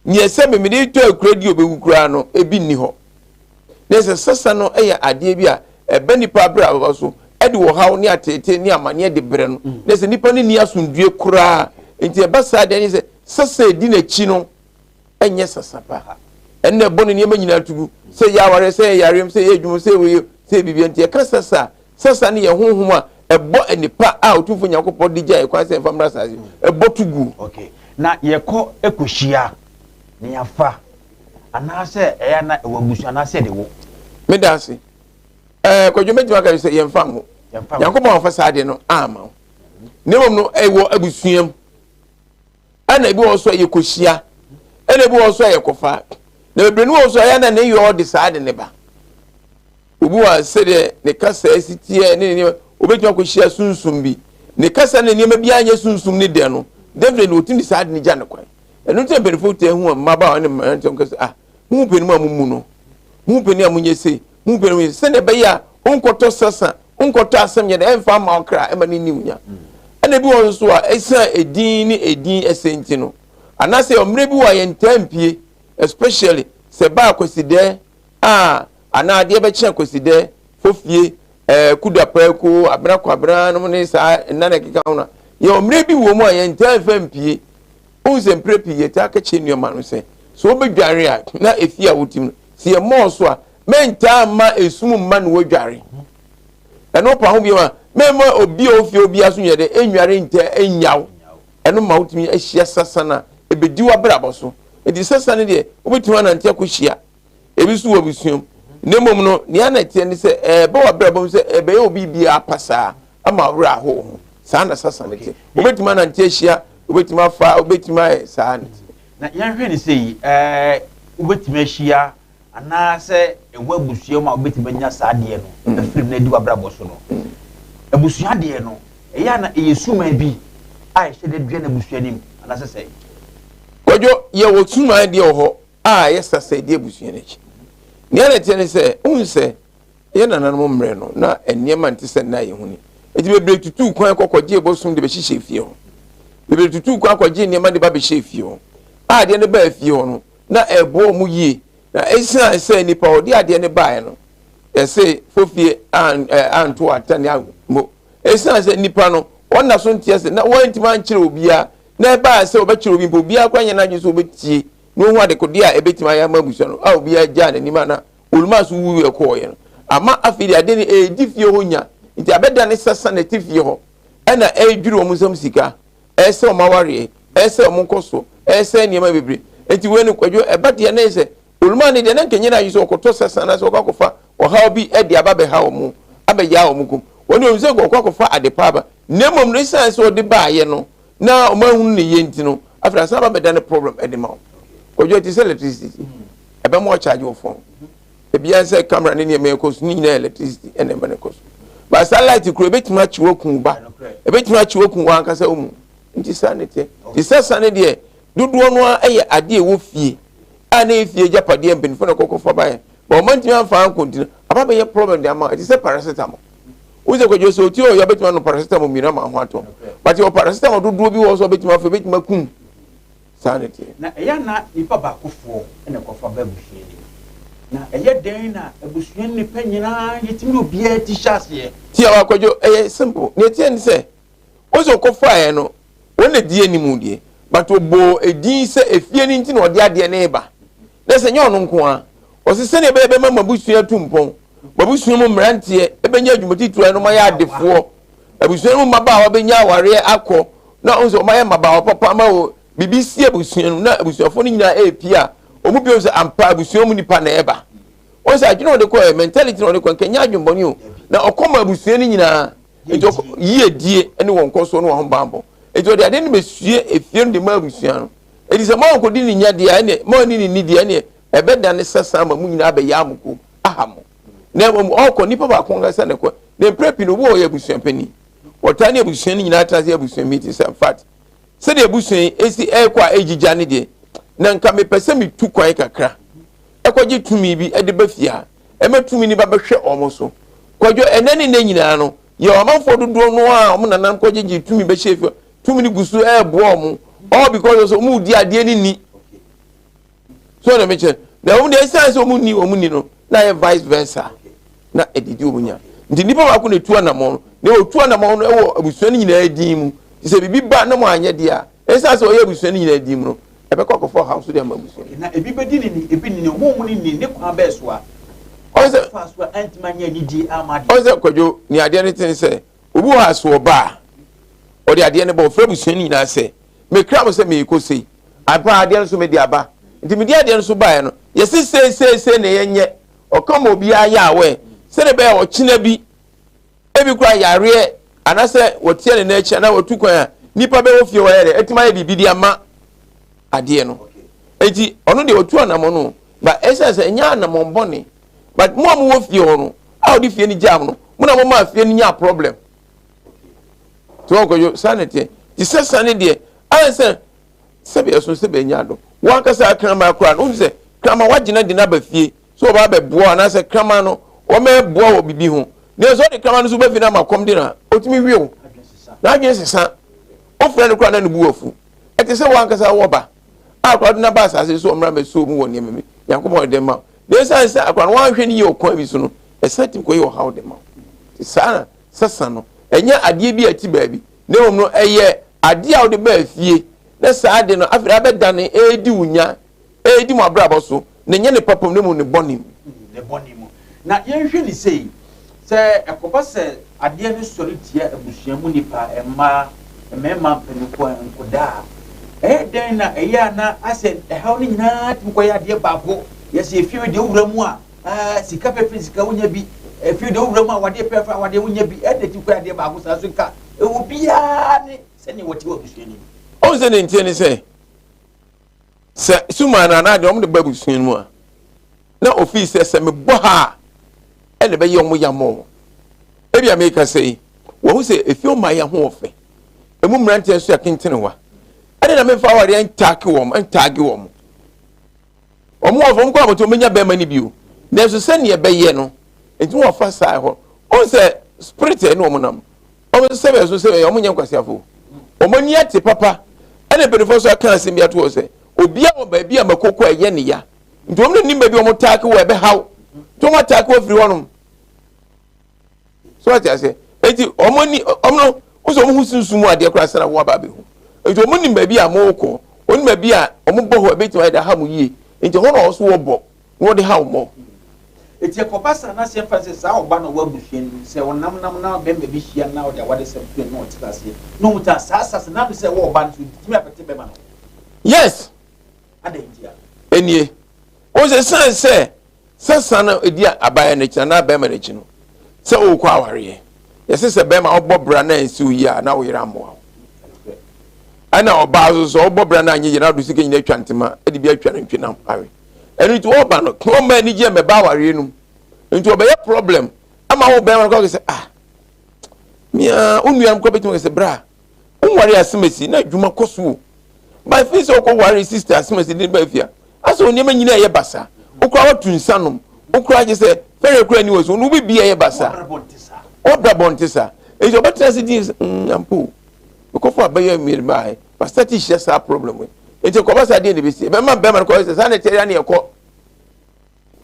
Nea ɛsɛ me mede tɔ akura di obewu koraa no, ebi nni hɔ. Na ɛsɛ sasa no yɛ adeɛ bi a ɛbɛ nipa abrabɔ so ɛde ɔhaw ne ateetee ne amaneɛ de brɛ no. Mm. Na sɛ nipa no nni asomdue koraa, nti ɛba saa deɛ ne sɛ sasa edi n'akyi no ɛnyɛ sasa pa. Ɛnna ɛbɔ ne nneɛma nyinaa tugu sɛ yɛ awareɛ, sɛ yɛ yareɛ, sɛ yɛ adwuma, sɛ yɛ sɛ yɛ biribi. Nti ɛka sasa sasa no yɛ honhom a ɛbɔ nnipa a Otumfoɔ Nyankopɔn de gyae kwan sɛ ɛmfa mmra asase ɛbɔ to gu. Okay. Na yɛkɔ kɔhyia na yɛafa anaasɛ ɛyɛ na ɛwɔ abusua anaasɛ ɛde wo. Meda ase. Ɛɛ Kwadwo mɛtumi aka sɛ yɛmfa nwo. Nyankopɔn amfa saa adeɛ no amma wo. Na mmom no ɛwɔ abusua mu. Ɛna ebi wɔ so a yɛkɔhyia. Ɛna ebi wɔ so a yɛkɔfa. Na bebree no wɔ so a ɛyɛ na ne yɔ ɔde saa de ne ba. Obi wɔ ha, sɛdeɛ ne kasa si teɛ ne ne nneɛma, obɛtumi akɔhyia sunsum bi. Ne kasa ne nneɛma biara nyɛ sunsum ne deɛ no, definitely ɔtumi de saa ade no gya no kwan. Ɛno nti na mpanimfoɔ taa hu mmabaawa ne mmeranteɛ wɔka sɛ, ah, mo mu panin a mo mu no, mo mu panin a monyɛ sei, mo mu panin a monyɛ sei, sɛdeɛ ɛbɛyɛ a wonkɔtɔ sasa, wonkɔtɔ asɛm nyɛ dɛ, ɛmfa mma wo kra, ɛma no nni wo nya. Ɛna ebi wɔ nso a, ɛsiane edin ne edin ɛsɛ nti no, anaasɛ mmerɛ bi wɔ a yɛntaa mpie, especially sɛ ɛba akwasidɛɛ a anaa adeɛ bɛkye akwasidɛ fofie ɛɛ Kuda Prɛko, Abena Kwabena nom ne saa nna na ɛkeka ho no a, yɛwɔ mmerɛ bi wɔ mu a yɛntaa mfa mpie. Wohu sɛ mprɛ pii yɛtaa ka kyerɛ nnuama no sɛ, sɛ wobɛdware a, na efie a wotim no, sɛ yɛmmɔɔ so a, mɛntaa mma esum mma na woadware. Ɛno pa ho bio a, mɛmma obi a ɔwɔ fie hɔ biara so nyɛ dɛ, ɛnnware ntaa nnyaw. Ɛno ma wotumi ahyia sasa no a, ɛbɛdi w'abrabɔ so. Enti sasa no deɛ, wobɛtumi anante akɔhyia. Ebi nso wɔ abusua mu. Na mmom no, nea na ɛteɛ ne sɛ, ɛreba w'abrabɔ mu sɛ ɛbɛyɛ obi biara pasaa ama wo werɛ ahow wo ho. Saa na sasa no te. Wobɛtumi anante ahyia, wobɛtumi afa, wobɛtumi ayɛ saa na ɛte. Na yɛnhwɛ no sei, ɛɛ, wobɛtumi ahyia anaasɛ ɛwɔ abusua mu a wobɛtumi anya saa adeɛ no afiri mu na adi w'abrabɔ so no. Abusua deɛ no, ɛyɛ a na ɛyɛ suman bi a ɛhyɛ da dua no abusua no mu anaasɛ sɛn? Kwadwo, yɛwɔ suman deɛ wɔ hɔ a ɛyɛ sasa ɛdi abusua no akyi. Nea na ɛteɛ ne sɛ, wohu sɛ yɛn nananom mmerɛ no, na nneɛma nte sɛ nnɛ a yɛhu ni. Enti bebree tutuu kwan kɔ kɔgyee bosom de bɛhyehyɛɛ fie hɔ. Bebree tutuu kwan kɔgyee nneɛma de ba bɛhyɛɛ fie hɔ. A adeɛ no baa fie hɔ no, na ɛboa wɔn yie. Na ɛsiane sɛ nipa a ɔde adeɛ no baeɛ no, yɛse fofie anto atɛne mo. Ɛsiane sɛ nipa no, ɔnna so nte ase na wɔantumi ankyerɛ obiara, na ɛbaa sɛ wɔbɛkyerɛ obi mpo, obiara koraa nyɛ n'adwene sɛ ɔbɛtie na ɔhu adekodeɛ a ɛbɛtumi ayɛ ama abusua no, a obiara gyaa n'anim a na Oluma nso wuiɛ kɔɔeɛ no, ama afei deɛ adeɛ no ɛredi fie hɔ nya, nti abɛdane sasa na ɛte fie hɔ, ɛna ɛredwiri wɔn nsam sika. Ɛsɛ wɔn awareɛ, ɛsɛ wɔn nkɔsoɔ, ɛsɛ nneɛma bebree. Nti wei no Kwadwo, ɛba deɛ na yɛ sɛ Olumaa no deɛ na nka nyɛ n'adwene sɛ ɔkɔtɔ sasa anaasɛ ɔkɔ akɔfa ɔhaw bi de aba abɛha wɔn, abɛyaa wɔn kom. Wɔn deɛ wɔn sɛ ɔkɔ akɔfa ade pa aba. Na mmom no esiane sɛ ɔde baayɛ no na wɔn ahunu ne yie nti no, afei asan aba abɛda ne problem de ma wɔn. Kwadwo, ɛte sɛ electricity, ɛbɛma ɔcharge wɔ phone. Ebia sɛ camera ne nneɛma ɛkɔ so ne nyinaa electricity ɛna ɛma no kɔ so. But saa light kura ebetumi akyi wɔ kun ba, ebetumi akyi wɔ kun wɔn ankasa wɔn mu. Nti saa ne teɛ. Nti sasa ne deɛ dodoɔ no ara yɛ adeɛ ɛwɔ fie a na efie agyapadeɛ mpanyinfoɔ na kɔkɔ fa baeɛ. But wɔn ntumi amfa anko nti no aba bɛyɛ problem de ama ɛte sɛ paracetamol. Wosɛ kwadwo sɛ oti ɔyɛ ɔbɛtumi ano paracetamol mmienu ama ho atɔ. But yɛ paracetamol dodoɔ bi wɔ so ɔbɛtumi afa ebetumi akum. Saa na ɛteɛ. Na ɛyɛ a na nnipa baakofoɔ na ɛkɔfa ba abusua no mu. Na ɛyɛ dɛn na abusua no nnipa nyinaa yɛtumi de obiara ti hyɛ aseɛ? Tiawa Kwadwo, ɛyɛ simple. Nea ɛteɛ ne sɛ, wo sɛ ɔkɔfaeɛ no, wɔn na ɛdi anim deɛ, but ɔbɔɔ edin sɛ efie no nti na ɔde adeɛ no reba. Na sɛ nyɛ ɔno nko ara, ɔse sɛdeɛ ɛbɛyɛ bɛma m'abusua atu mpɔn, m'abusua mu mmeranteɛ bɛnya adwuma titire a ɛno mayɛ adefoɔ, Abusua no mu mmabaawa bɛnya awareɛ akɔ na wɔn sɛ wɔayɛ mmabaawa papa ama wɔ biribi si abusua no na abusuafoɔ no nyinaa ɛrepi a wɔn bio sɛ ampa abusua mu nipa na ɛreba. Wɔn sɛ adwene a wɔde kɔ mentality na wɔde kɔ nkɛnyɛ adwembɔne o na ɔkɔ ma abusua no nyinaa nti ɔkɔ yie die ne wɔn nkɔsoɔ ne wɔn ho bammɔ nti ɔde adeɛ no bɛsue efie no de ma abusua no nti sɛ mo ankɔdi ne nya deɛ ɛneɛ mo ani ne ni deɛ ɛneɛ ɛbɛda ne sasa ama mo nyinaa abɛyɛ amoko aha mo. Na mmom ɔkɔ nipa baako ankasa na ɛkɔ. Na mprɛ pii no obi wɔ hɔ ɔyɛ abusua panin. Wɔtaa ne abusua no nyinaa tena ase yɛ abusua meeting sɛ in fact sɛdeɛ abusua yi esi ɛrekɔ a ɛregyigya ne deɛ na nka mepɛ sɛ metu kwan kakra ɛkɔgye tumi bi ɛde ba fie ha ɛma tumi no ba bɛhwɛ wɔn so. Kwadwo ɛnɛ ne nnɛ nyinaa no yɛ amanfoɔ dodoɔ no a wɔn nananom kɔgyegye tumi bɛhyɛ fie tumi no gu so ɛreboa wɔn all because of wɔn redi adeɛ no ni. So na mekyerɛ na wɔn deɛ ɛsiane sɛ wɔn ni wɔn ni no na ayɛ vice versa na ɛdidi wɔn nya nti nipa baako na etu anamɔn no na otu anamɔn no wɔ abusua no nyinaa din mu te sɛ biribi ba na wɔn anyɛ deɛ a ɛsiane sɛ ɔyɛ abusua no nyinaa din mu no ɛbɛkɔ akɔfɔ ɔhaw so de ama abusua. Na ebi bɛdi ne ni ebi ni ne wɔn mu ne ni ne kwan bɛɛ so a ɔsɛ fa so a ɛntumi anyɛ anigye ama adeɛ. Ɔsɛ kwadwo ne adeɛ no ten sɛ obi wɔ ha so ɔba a ɔde adeɛ no bɔ ɔfrɛ abusua no nyinaa sɛ mekra mo sɛ meekɔ sei Ampa ara, adeɛ no nso mede aba. Nti mede adeɛ no nso baeɛ no, yɛse sei sei sei na yɛnyɛ. Ɔka ma obiara yɛ aware sɛdeɛ ɛbɛyɛ a ɔkyena bi, ebi koraa yareɛ anaasɛ wɔteɛ ne nan akyi anaa wɔtu kwan a, nipa bɛwɔ fie hɔ ayɛ dɛ, atumi ayɛ biribi de ama adeɛ no. Enti ɔno deɛ ɔtu anamɔ no, but ɛsiane sɛ ɛnyɛ anamɔ bɔne, but mo a mowɔ fie hɔ no, a ɔde fie no gyaa mo no, mo na momaa fie no nyaa problem. Tí wɔn kɔdwo saa na ɛteɛ. Te sɛ sane deɛ, ayɛ sɛ Sɛbi ɛso sɛ bɛnya adɔ. Wo ankasa kraman koraa no, wohu sɛ kraman woagyina de no aba fie sɛ ɔba abɛboa wo anaasɛ kraman no wɔmɛboa wɔ biribi ho. Nanso ɔde kraman no so ba fie no ama kɔm de no a, ɔtumi we wo. N'adwene sesa. Wofrɛ no koraa na ne bu afu. Ɛte sɛ wo ankasa wɔ ba a akwadaa de no aba asase so ɔmmra mmɛsɔ mu wɔ nneɛma bi. Nyankopɔn de ma wo. Na ɛsiane sɛ akwadaa no woanhwɛ no yie ɔkwan bi so no, ɛsan tumi kɔyɛ ɔhaw de ma wo. Saa na sasa no, ɛnyɛ adeɛ bi a ɛte baabi, na mmom no ɛyɛ adeɛ a wode baa fie, na saa ade no afei abɛdane ɛredi wo nya, ɛredi mo abrabɔ so, na ɛnyɛ ne papa mu, na mmom ne bɔne mu. Ne bɔne mu. Na yɛnhwɛ no sei, sɛ ɛkɔba sɛ adeɛ no sɔre tia abusua mu nnipa, mmaa, mmarima, mpanimfoɔ, nkwadaa a, ɛyɛ dɛn na ɛyɛ a na asɛ ɛhaw no nyinaa tumi kɔyɛ adeɛ baako? Yɛsɛ efie deɛ wowura mu a, ah, sika pɛfɛ sika wonya bi, efie deɛ wowura mu a, wadeɛ pɛfɛ awadeɛ wonya bi, ɛna ɛtumi kɔyɛ adeɛ baako saa so nka ɛwɔ biara ne sɛdeɛ wɔte wɔ abusua no mu. Ɔhu sɛ ne nteɛ ne sɛ, sɛ suman no anaa deɛ wɔde ba abusua no mu a, na ofii sɛ sɛ mebɔ ha a ɛna ɛbɛyɛ wɔn ya mɔ. Ebi a meka sɛ yi, wɔhu sɛ efie ɔma yɛ ho ɔfɛ. Emu mmeranteɛ nso yɛ kentenewa. Ɛne na memfa awareɛ ntaake wɔn, ntaage wɔn. Wɔn wɔ fam kɔ abɔnten wɔbɛnya bɛrima no bio. Nanso sɛnea ɛbɛyɛ no, nti wɔfa saa ɛhɔ. Wɔn sɛ spirit ɛne wɔn nam. Wɔn nso sɛbɛn so sɛbɛn wɔn nyɛ nkwaseafo. Wɔn ani ate papa. Ɛna mpanimfoɔ nso aka asɛm bi ato hɔ sɛ obiara wɔ baabi a makoko a ɛyɛ ne ya. Nti wɔn nim baabi a wɔn taake wɔ ɛbɛhaw. Nti wɔn ataake wɔ firi hɔnom. So ate aseɛ? Eti wɔn ani wɔn no wɔn sɛ wɔn ho sunsun mu adeɛ koraa sɛ na wɔn aba abɛhu. Nti wɔn nim baabi a wɔrekɔ. Wɔn nim baabi a wɔn bɔ hɔ ebetumi ayɛ de aha mo yie. Nti hɔ na wɔn nso wɔbɔ na wɔde haw mo. Eti ɛkɔba saa na sɛ yɛmfa no sɛ saa ɔba no a ɔwɔ abusua no mu sɛ ɔnam nam na bɛrima bi hyia no na ɔde awadesɛm to no na ɔte aseɛ na ɔmu taa saa asase no ano sɛ ɛwɔ ɔba no so nti tumi afɛte bɛrima no. Yes. Adɛn ntia? Enie. Wɔn sɛ san sɛ sɛ san no edi abaayewa no akyi anaa bɛrima no akyi no sɛ ɔrekɔ awareɛ yɛsɛ sɛ bɛrima ɔbɔ bra na nsi wo yie a na wo yere amoa wo ɛna ɔbaa nso sɛ ɔbɔ bra na anyɛ yie na ɔde sika nyina atwa ntoma ɛde bi atwa no ntwenam awe ɛno nti ɔba no ɔma anigye mɛba awareɛ no mu nti ɔbɛyɛ problem ama wo bɛrima no kɔ sɛ ah mia wo nua no kɔ bɛtumi sɛ bra wonware asemasi na adwuma kɔ so o ba fi sɛ wokɔ ware sister asemasi de ba fia asɛ wo nneɛma nyina ɛyɛ basa wokora watu nsa nom wokora gye sɛ fɛrɛ kora ni wɔ so no wobɛbi ɛyɛ basa wabrabɔ nte saa nti ɔbɛtena ase din sɛ mm, ampo mekɔfo abɛyɛ mmiri baa masate hyia saa problem yi nti kɔba saa deɛ na ɛbɛsi ɛbɛma bɛrima no kɔ sɛ saa na ɛkyɛ ya ne ɛkɔ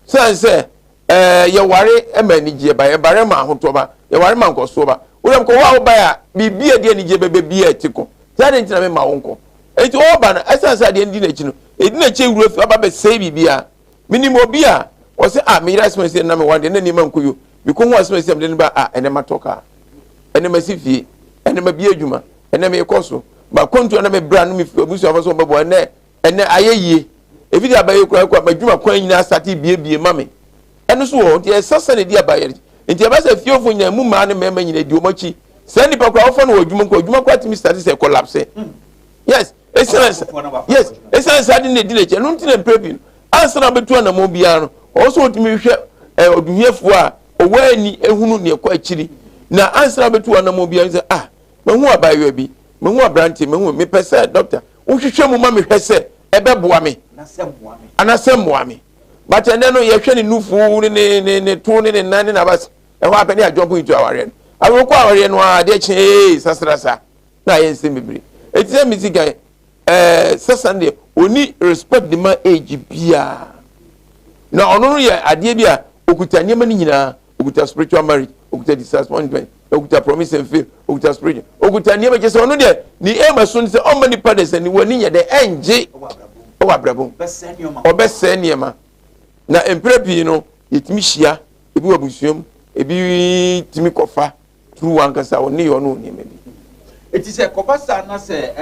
sɛn sɛ ɛɛ yɛware ma anigyeɛ ba yɛware ma ahotɔ ba yɛware ma nkɔsoɔ ba wodam kɔ hɔ a wobae a biribi a ɛde anigyeɛ bɛbɛ bi a ɛte kɔ saa de ntina mema wo nkɔ enti ɔba no ɛsiane sɛ adeɛ no di n'akyi no ɛdi n'akyi awura fi aba bɛsɛe biribiara menim obi a ɔsɛ a meyere asɛm asi na meware deɛ na nneɛma nkɔ yo mekɔhu asɛm asi a mede no ba a ɛnɛ matɔ kaa ɛnɛ masi fie ɛnɛ mabie adwuma ɛnɛ mekɔ so makɔntu na mebra no mefi abusuafo so wɔbɛboa ɛnɛ Ɛnɛ ayɛ yie. Efi de abayɛ kura kura m'adwuma kwan nyinaa asate biebie ma me. Ɛno so wɔ hɔ nti ɛsɛ sɛ na edi abayɛ no nti ɛbɛ sɛ fiefo nyinaa emu mmaa ne mmarima nyinaa di wɔn akyi. Saa nipa kura wɔfa no wɔ adwuma nko adwuma kura tumi starte sɛ collapse. Yes, esan yes, esan saa de na edi n'akyi. Ɛno nti na mpere pii no ansa na ɔbɛtu anamɔ biara no ɔwɔ sɛ ɔtumi hwɛ ɛ ɔduhiafoɔ a ɔwɔ ani ehunu nea ɛkɔ akyiri na ansa na ɔbɛtu anamɔ biara sɛ ah mahu abaayewa bi mahu aberante mahu mepɛ sɛ dɔkta wohwehwɛ mu ma mehwɛ sɛ ɛbɛboa me anaasɛ mmoa me but ɛnɛ no yɛhwɛ ne nufu ne ne ne ne to ne ne nan ne n'abas ɛhɔ apɛ ne adwɔmpo ntu awareɛ no afei wokɔ awareɛ no a adeɛ kye ee sasrasa na ayɛ nsɛm bebree eti sɛ mesi kan ɛɛ sasa no deɛ oni respect de ma age biara na ɔno no yɛ adeɛ bi a okuta nneɛma no nyinaa okuta spiritual marriage okuta disappointment okuta promise and fail okuta spiritual okuta nneɛma kyɛ sɛ ɔno deɛ ne aim ɛso ne sɛ ɔmma nipa de sɛ ne w'ani nyɛ dɛ ɛngye ɛwɔ abrabɔ mu ɔbɛsɛe nneɛma na mprɛ pii no yɛtumi hyia ebi wɔ abusua mu ebi tumi kɔfa turu wankasa wo nneyɔɔ ne wo nneɛma bi. Enti sɛ ɛkɔba saa na sɛ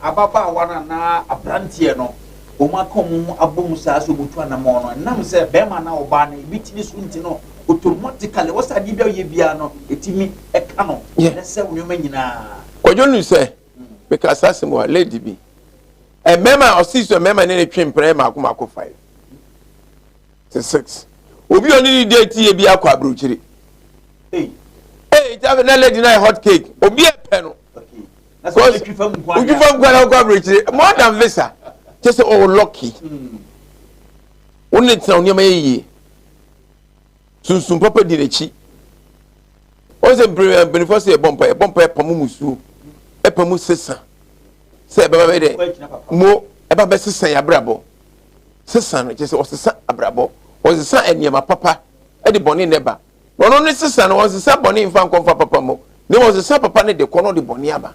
ababaawa no anaa aberanteɛ no wɔn aka wɔn ho abɔ mu saa sɛ wɔtu anamɔn no, ɛnam sɛ bɛrima anaa ɔbaa no ebi ti ne so nti no, automatically wɔ sɛ adeɛ bi a ɔyɛ biara no ɛtumi ɛka no na ɛsɛ wo nneɛma nyinaa. Kwadwo nu sɛ meka saa asɛm wɔ lady bi mmarima ɔsi so mmarima ne ne twe mpena yɛ mako mako 5 to 6 obi a ɔne ne date yɛ bi akɔ aburokyire. Ee ee na lady na yɛ hot cake obi a pɛ no. Because wotwi fam nkwa na wokɔ aburokyire more than visa kyɛ sɛ ɔwɔ lucky. Wo ne tena nneɛma yɛ yie. Sunsun papa di n'akyi. Wɔn sɛ mpanimfoɔ sɛ yɛbɔ mpa yɛbɔ mpa yɛpa mu musuo ɛpa mu sesa sɛ ɛbɛba bɛ dɛ mo ɛba bɛ sesa yɛ abrabɔ sesa no kyɛ sɛ ɔsesa abrabɔ ɔsesa nneɛma papa ɛde bɔne na ɛba. Na ɔno ne sesa no, ɔnsesa bɔne mfa nkɔmfa papa mu, na mmom ɔsesa papa no de kɔ na ɔde bɔne aba.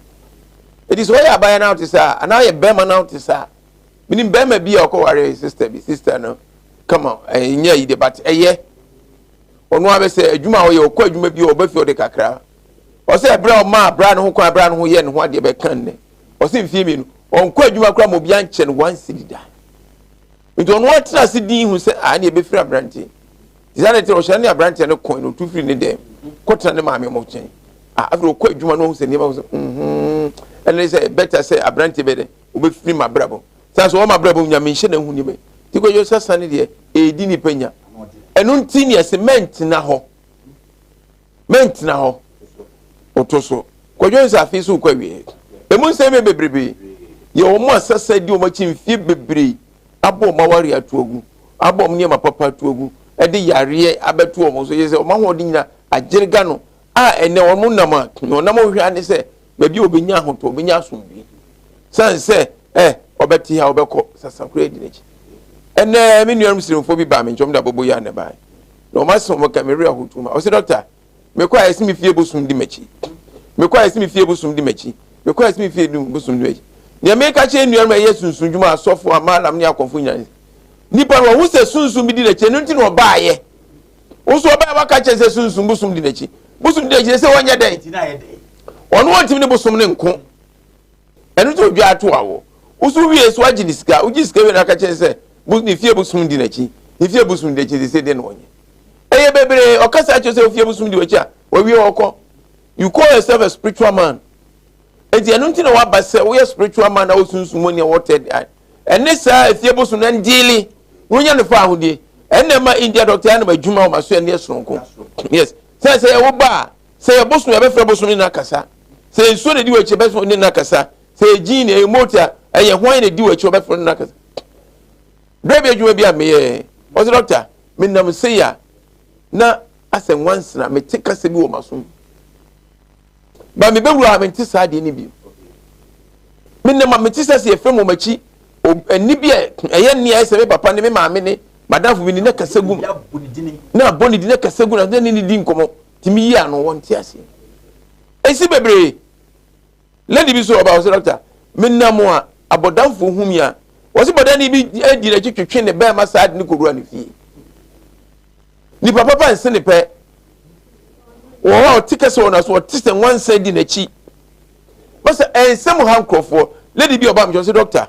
Enti sɛ ɔyɛ abaayewa na wote saa, anaa ɔyɛ bɛrima na wote saa, menim bɛrima bi a ɔkɔware sister bi, sister no kama, ɛnyɛ yi de, but ɛyɛ. Ɔno abɛ sɛ adwuma a ɔyɛ, ɔkɔ adwuma bi a ɔba fie ɔde kakra. Ɔsɛ ɛberɛ a ɔmaa bra no ho kwan, bra no ho yɛ ne ho adeɛ bɛka nnɛ. Ɔsɛ mfie mmienu, ɔnkɔ adwuma koraa ma obi ankyɛ no one cedi da. Nti ɔno atena ase din hu sɛ a ne ɛbɛfiri aberanteɛ. Nti saa na ɛte ɔhyɛ ne aberanteɛ no kɔn no ɔtu firi ne dɛm kɔtena ne maame mo nkyɛn. A afei ɔkɔ adwuma no ɔhu sɛ nneɛma sɛ mhm ɛne sɛ bɛta sɛ aberanteɛ bɛ dɛ ɔbɛfiri m'abrabɔ. Saa so ɔma abrabɔ nyame nhyɛ na hu nneɛma. Nti kwadwo sasa ne deɛ ɛredi nipa nya. Ɛno nti ne ɛsɛ mɛntena hɔ. Mɛntena hɔ. Woto so. Kwadwo nsa afei so wokɔ awie. Emu nsɛm yɛ bebrebe. Yɛ wɔn a sasa di wɔn akyi mfie bebree abɔ wɔn aware ato agu, abɔ wɔn nneɛma papa ato agu, ɛde yareɛ abɛto wɔn so. Yɛ sɛ wɔn ahoɔden nyina agyerega no a ɛnɛ wɔn nam a na wɔnam hwɛ ane sɛ baabi a wɔbɛnya ahotɔ, wɔbɛnya asomdwie. San sɛ ɛ ɔbɛte ha ɔbɛkɔ sasa koraa di n'akyi. Ɛnɛ me nuanom sirimfoɔ bi baa me nkyɛn, wɔn de abobo yɛ a na ɛbaeɛ. Na wɔn asɛm wɔn ka me werɛ ahotuo ma. Ɔsɛ dɔkta, mekɔ a yɛsi me fie bosom di m'akyi. Mekɔ a yɛsi me fie bosom di m'akyi. Mekɔ a yɛsi me fie bosom di m'akyi. Nea meka kyerɛ nnuanom a ɛyɛ sunsun dwuma asɔfo amaalam ne akɔmfo nyinaa nipa no ɔho sɛ sunsun bi di n'akyi ɛno nti na ɔbaayɛ. Wo nso ɔbaayɛ waka kyerɛ sɛ sunsun bosom di n'akyi. Bosom di n'akyi sɛ wɔnyɛ dɛn? Ɔno ɔntumi ne bosom ne nko. Ɛno nti odwa ato awo. Wo so wie so agye ne sika. Wogye sika wie na aka kyerɛ sɛ ne fie bosom di n'akyi. Ne fie bosom di n'akyi sɛ deɛ na ɔnyɛ. Ɛyɛ bebree ɔkasa kyerɛ sɛ ofie bosom di w'akyi a wawie ɔkɔ. You call yourself a spiritual man. Enti ɛno nti na waba sɛ woyɛ spiritual man na wosunsum mu nea wɔtɛ de ɛne saa efie bosom no ndiili na wonya no fa ahodie. Ɛnna ɛma India doctor anam adwuma wɔn aso ɛne soronko. Yes. Sɛ sɛ yɛwo ba a sɛ yɛ bosom yɛbɛfrɛ bosom ne no akasa. Sɛ nsuo na ɛdi w'akyi ɛbɛfrɛ ne no akasa. Sɛ yɛ gyin na ɛyɛ moti a ɛyɛ hwan na ɛdi w'akyi ɔbɛfrɛ ne no akasa. Berɛ bi adwuma bi a meyɛɛ ɔsɛ dɔkta menam sei a na asɛ nwansena mete kasa bi wɔ m'asom ba mebɛwura a mente saa adeɛ no bio. Menam a mete sɛ sɛ yɛfrɛ mu m'akyi ɛni bi a ɛyɛ nne a ɛsɛ me papa ne me maame ne madamfo bi ni na kasa gu na abɔ ne di na kasa gu na ne ne di nkɔmmɔ tumi yi ano wɔnte aseɛ. Esi bebree. Lady bi so ɔba ɔsɛ dɔkta menam a abɔdamfo hu mi a wɔsi bɔdani bi di n'akyi twetwe ne bɛrima saa de ne kɔwura ne fie. Nipa papa nse ne pɛ. Wɔ hɔ a ɔte kɛse wɔ n'aso ɔte sɛ nwansa di n'akyi. Bɛsɛ ɛnsɛm ha nkurɔfoɔ. Lady bi ɔba mi sɛ dɔkta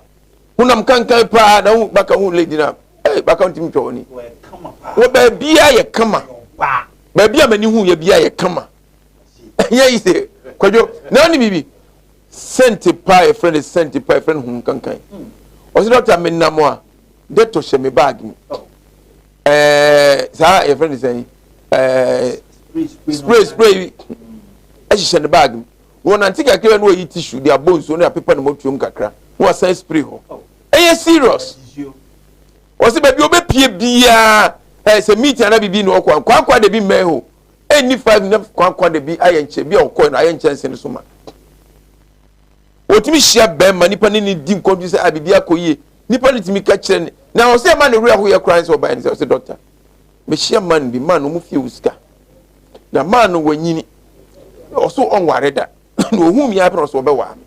honam kankan paa na ho baka ho lady na ɛy baka ntumi twɛ wɔn ni. Wɔ baabi a yɛ kama. Baabi a m'ani hu yɛ bi a yɛ kama. Ɛnyɛ yi sɛ kwadwo na ɔne biribi sɛnte paa yɛfrɛ no sɛnte paa yɛfrɛ no hom kankan. Ɔsɛ dɔkta menam a dɛtɔ hyɛ me baage mu. Ɛɛ saa yɛfrɛ no sɛn ɛɛ spray spray yi ɛhyehyɛ ne baage mu. Wɔnante kakra na wɔyi tissue de abɔ nsuo na apepa ne mɔtuom kakra na wasan spray hɔ. Ɛyɛ serious. Ɔsɛ baabi ɔbɛpie biara ɛɛ sɛ meeting anaa biribi na ɔkɔ nkwankwa de bi mmɛn hɔ. Ɛnni five na kwankwa de bi ayɛ nkyɛn bi a ɔkɔɛ no ayɛ nkyɛnse no so ma. Wɔtumi hyia bɛrima nipa ne ne di nkɔmto sɛ a biribi akɔ yie nipa no tumi ka kyerɛ ne na ɔsɛ ɛma ne werɛ hoyɛ koraa sɛ ɔbaeɛ no sɛ ɔsɛ dɔkta mehyia man bi man no ɔmo fie wo sika na man no wanyini ɔso ɔnware da na ohun mi apɛ ɔso ɔbɛwaa me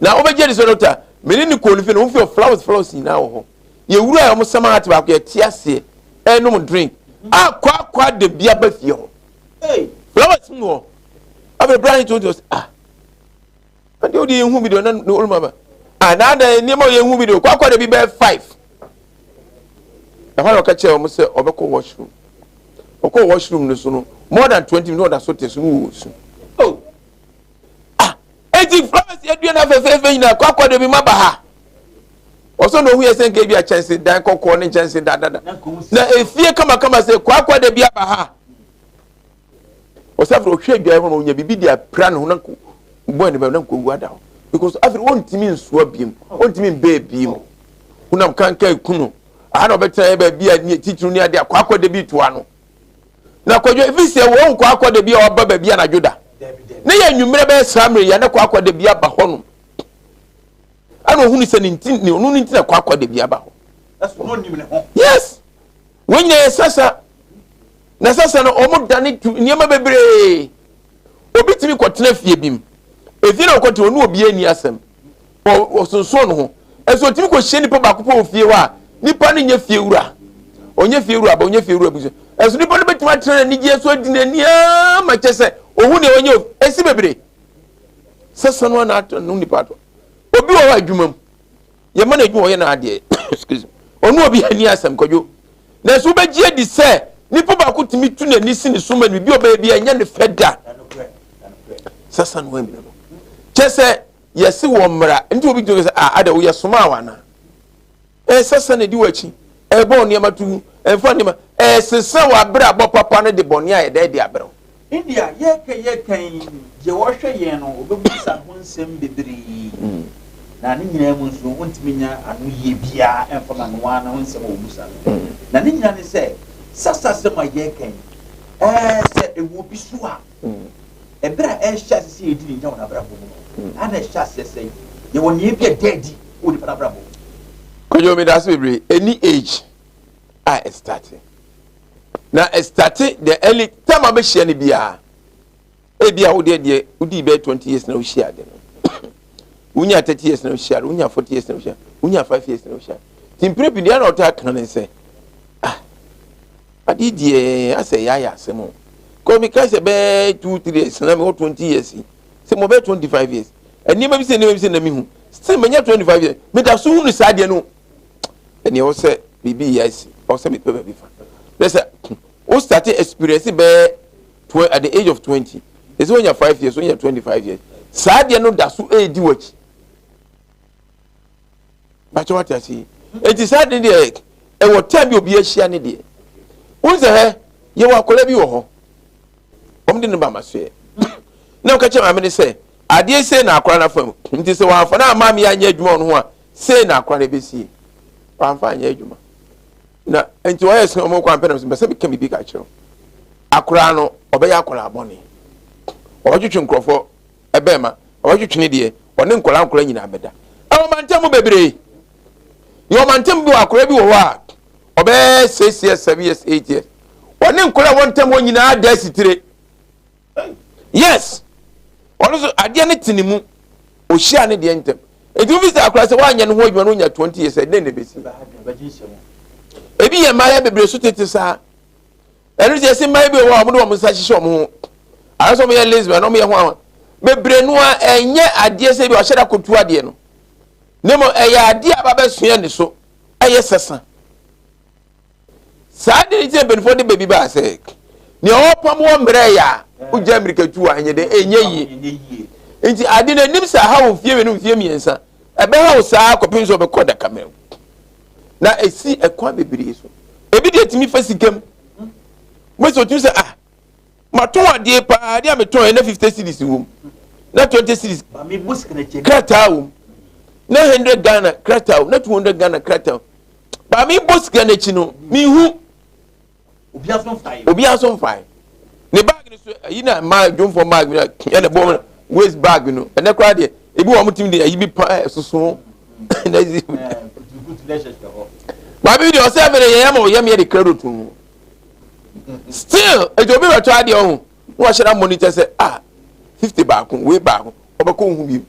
na ɔbɛgye de sɛ dɔkta me ne ne kɔɔ no fie na ɔmo fie flowers flowers nyinaa wɔ hɔ yɛwura a ɔmo sama ate baako yɛte aseɛ ɛnom drink a kwakwa de bi aba fie hɔ flowers mu hɔ afei bra ne tonto ɔsɛ ah ɛdeɛ wode yɛhu bi deɛ ɔna ne ɔluma ba ah na adan nneɛma a yɛhu bi deɛ kwakwa de bi bɛyɛ five ɛhɔ na ɔka kyerɛ wɔn sɛ ɔbɛkɔ washroom ɔkɔ washroom no so no more than 20 minutes ɔda so te so no wɔ su oh ah eti flowers yɛ dua na fɛfɛɛfɛ nyinaa kwakwa de bi ma ba ha ɔsɔ na ohun yɛ sɛ nka ebi akyɛnse dan kɔkɔɔ ne nkyɛnse dadada na efie kamakama sɛ kwakwa de bi aba ha ɔsɛ afei ɔhwɛ adwae hɔ na ɔnya biribi de apira ne ho na nko bɔ ne bɛm na nko wu ada hɔ because afei ɔntumi nsoa biem ɔntumi mbɛɛ biem honam kankan kunu aha na ɔbɛtena yɛ baabi a titiriw ne ade akɔ akɔ de bi toa no na kwadwo efi sɛ wɔn nkɔ akɔ de bi a waba baabi anadwo da ne yɛ nwummerɛ bɛyɛ saa mmerɛ yɛ ne kɔ akɔ de bi aba hɔ nom ɛna ohunu sɛ ne nti ne ɔno ne nti na kɔ akɔ de bi aba hɔ yes wɔn nyinaa yɛ sasa. Na sasa no, wɔn dane tu nneɛma bebree. Obi tumi kɔtena fie bi mu. Efie na ɔkɔtena, ɔne obi ani asɛm. Ɔsonson ne ho. Ɛso otumi kɔhyia nipa baako pɛ wɔ fie hɔ a, nipa no nyɛ fie wura. Ɔnyɛ fie wura ba, ɔnyɛ fie wura busua. Ɛso nipa no bɛtumi atena n'anigyeɛ so adi n'ani ara ma kyɛ sɛ ohun nea ɔnyɛ. Esi bebree. Sasa no ana atɔ no nipa atɔ. Obi wɔ hɔ adwuma mu. Yɛma no adwuma, ɔyɛ n'adeɛ, excuse me, ɔne obi ani asɛm kwadwo, nanso wobɛgye adi sɛ nipa baako tumi tu n'ani si ne so ma no biribi ɔbɛyɛ bi ɛnyɛ ne fɛ da. Sasa no amina no kyɛ sɛ yɛse wɔ mmara nti obi tumi sɛ ah, ada woyɛ soma a wana ɛyɛ sasa na ɛdi w'akyi, ɛbɔ nneɛma to ɛmfa nneɛma ɛsesa w'abrabɔ papa no de bɔne a yɛda adi abrɛw. India yɛka yɛka yi, deɛ wɔhwɛ yɛn no, wɔbɛbusa ho nsɛm bebree, na ne nyinaa mu nso wontumi nya ano yie biara ɛmfa ma no ara ho nsɛm a wɔbusa no. Na ne nyinaa ne sɛ, sasa asɛm a yɛka yi, ɛɛ sɛ ɛwɔ bi so a, ɛberɛ a ɛhyɛ ase sɛ yɛdi ne nya wɔ n'abrabɔ mu no, ana ɛhyɛ aseɛ sɛ yɛwɔ nea bi a ɛda adi wɔ nipa n'abrabɔ mu? Kwadwo, meda ase bebree. Any age a ɛstarte na ɛstarte, the early time a bɛhyia no biara, ebi a wodeɛ deɛ wodii bɛyɛ 20 years na wohyia ade no, wonya 30 years na wohyia no, wonya 40 years na wohyia, wonya 5 years na wohyia. Nti mpere pii deɛ na ɔtaa ka ne sɛ, ah, adeɛ deɛ asɛ yɛ ayɛ asɛm o, kɔ mi ka sɛ bɛyɛ 2, 3 years na mi wɔ 20 years yi sɛ mo bɛyɛ 25 years, nneɛma bi sɛ na mi hu still mɛ nya 25 years, mi da so hu no saa deɛ no, ɛnea ɛwɔ sɛ biribi yɛ asi, ɔwɔ sɛ mepɛ baabi fa na sɛ wo start experience bɛyɛ at the age of 20, ɛsɛ wonya 5 years, wonya 25 years, saa deɛ no da so ɛredi w'akyi. Bakyɛ wate ase yi? Eti saa deɛ deɛ ɛwɔ time bi obi ahyia ne deɛ wɔn sɛ hɛ, yɛwɔ akwadaa bi wɔ hɔ, wɔn de ne ba ma so yɛ na wɔka kyerɛ maame ne sɛ adeɛ sei na akwadaa no afa mu, nti sɛ wɔamfa no ama me anyɛ adwuma wɔ no ho a, sei na akwadaa no bɛsie. Wɔamfa anyɛ adwuma na nti wɔyɛ sɛ wɔn kɔ ampɛ na sɛ meka biribi ka kyerɛ akwadaa no, ɔbɛyɛ akwadaa bɔne, ɔbɛtwetwe nkurɔfoɔ ɛbɛn ma ɔbɛtwetwe ne deɛ ɔne nkwadaa nkwadaa nyinaa bɛda. Ɛwɔ mantam mu bebree, yɛ ɔmantam bi wɔ akwadaa bi wɔ hɔ a ɔbɛyɛ 6 years, 7 years, 8 years, ɔne nkwadaa wɔ ntam hɔ nyinaa da asitire. Yes, ɔno nso adeɛ no te ne mu, ohyia ne deɛ ntɛm. Eti obi sɛ akwadaa sɛ wanyɛ ne ho adwuma no, onya 20 years, ɛdɛn na ebesi? Ebi yɛ mmaayɛ bebree so tete saa. Ɛno sɛ yɛsɛ mmaayɛ bi wɔ hɔ a wɔde wɔn nsa hyehyɛ wɔn ho ayɛ sɛ wɔn yɛ lesbian na wɔn yɛ ho ahɔ bebree no a, ɛnyɛ adeɛ sɛ bi ɔhyɛ da kotu adeɛ no, ne mo ɛyɛ adeɛ a aba bɛsua ne so, ɛyɛ sɛsa saa de ne ti. Mpanimfoɔ de baabi baa sɛ nea ɔpam wɔ mmerɛ yɛ a wogya mmirikatu a ɛnyɛ dɛ ɛnyɛ yie. Nti ade no anim sɛ aha wɔ mfie 2, mfie 3, ɛbɛha wo saa kɔpem sɛ ɔbɛkɔ dakamɛ na esi ɛkwan bebree so. Ebi deɛ tumi fa sika mu mo sɛ otumi sɛ, ah, matɔn adeɛ paa, adeɛ a metɔn yɛ na 50 cedis wɔ mu, na 20 cedis krataa wɔ mu, na 100 Ghana krataa wɔ mu, na 200 Ghana krataa wɔ mu, baami bɔ sika n'akyi no mihu obi aso nfa ne bag no so ayi na mmaa dwomfo bag no ɛna bɔ waist bag no. Ɛnɛ koraa deɛ, ebi wɔn ti de ayi bi pa ɛsoso na ezi maame bi deɛ ɔsɛ ɛfɛ de yɛn ama ɔyɛ mi yɛ de credit to mu still. Etu obi bɛtɔ adeɛ ɔho na wahyɛ na monitor sɛ, ah, 50 baako wei baako ɔbɛkɔ ohun bi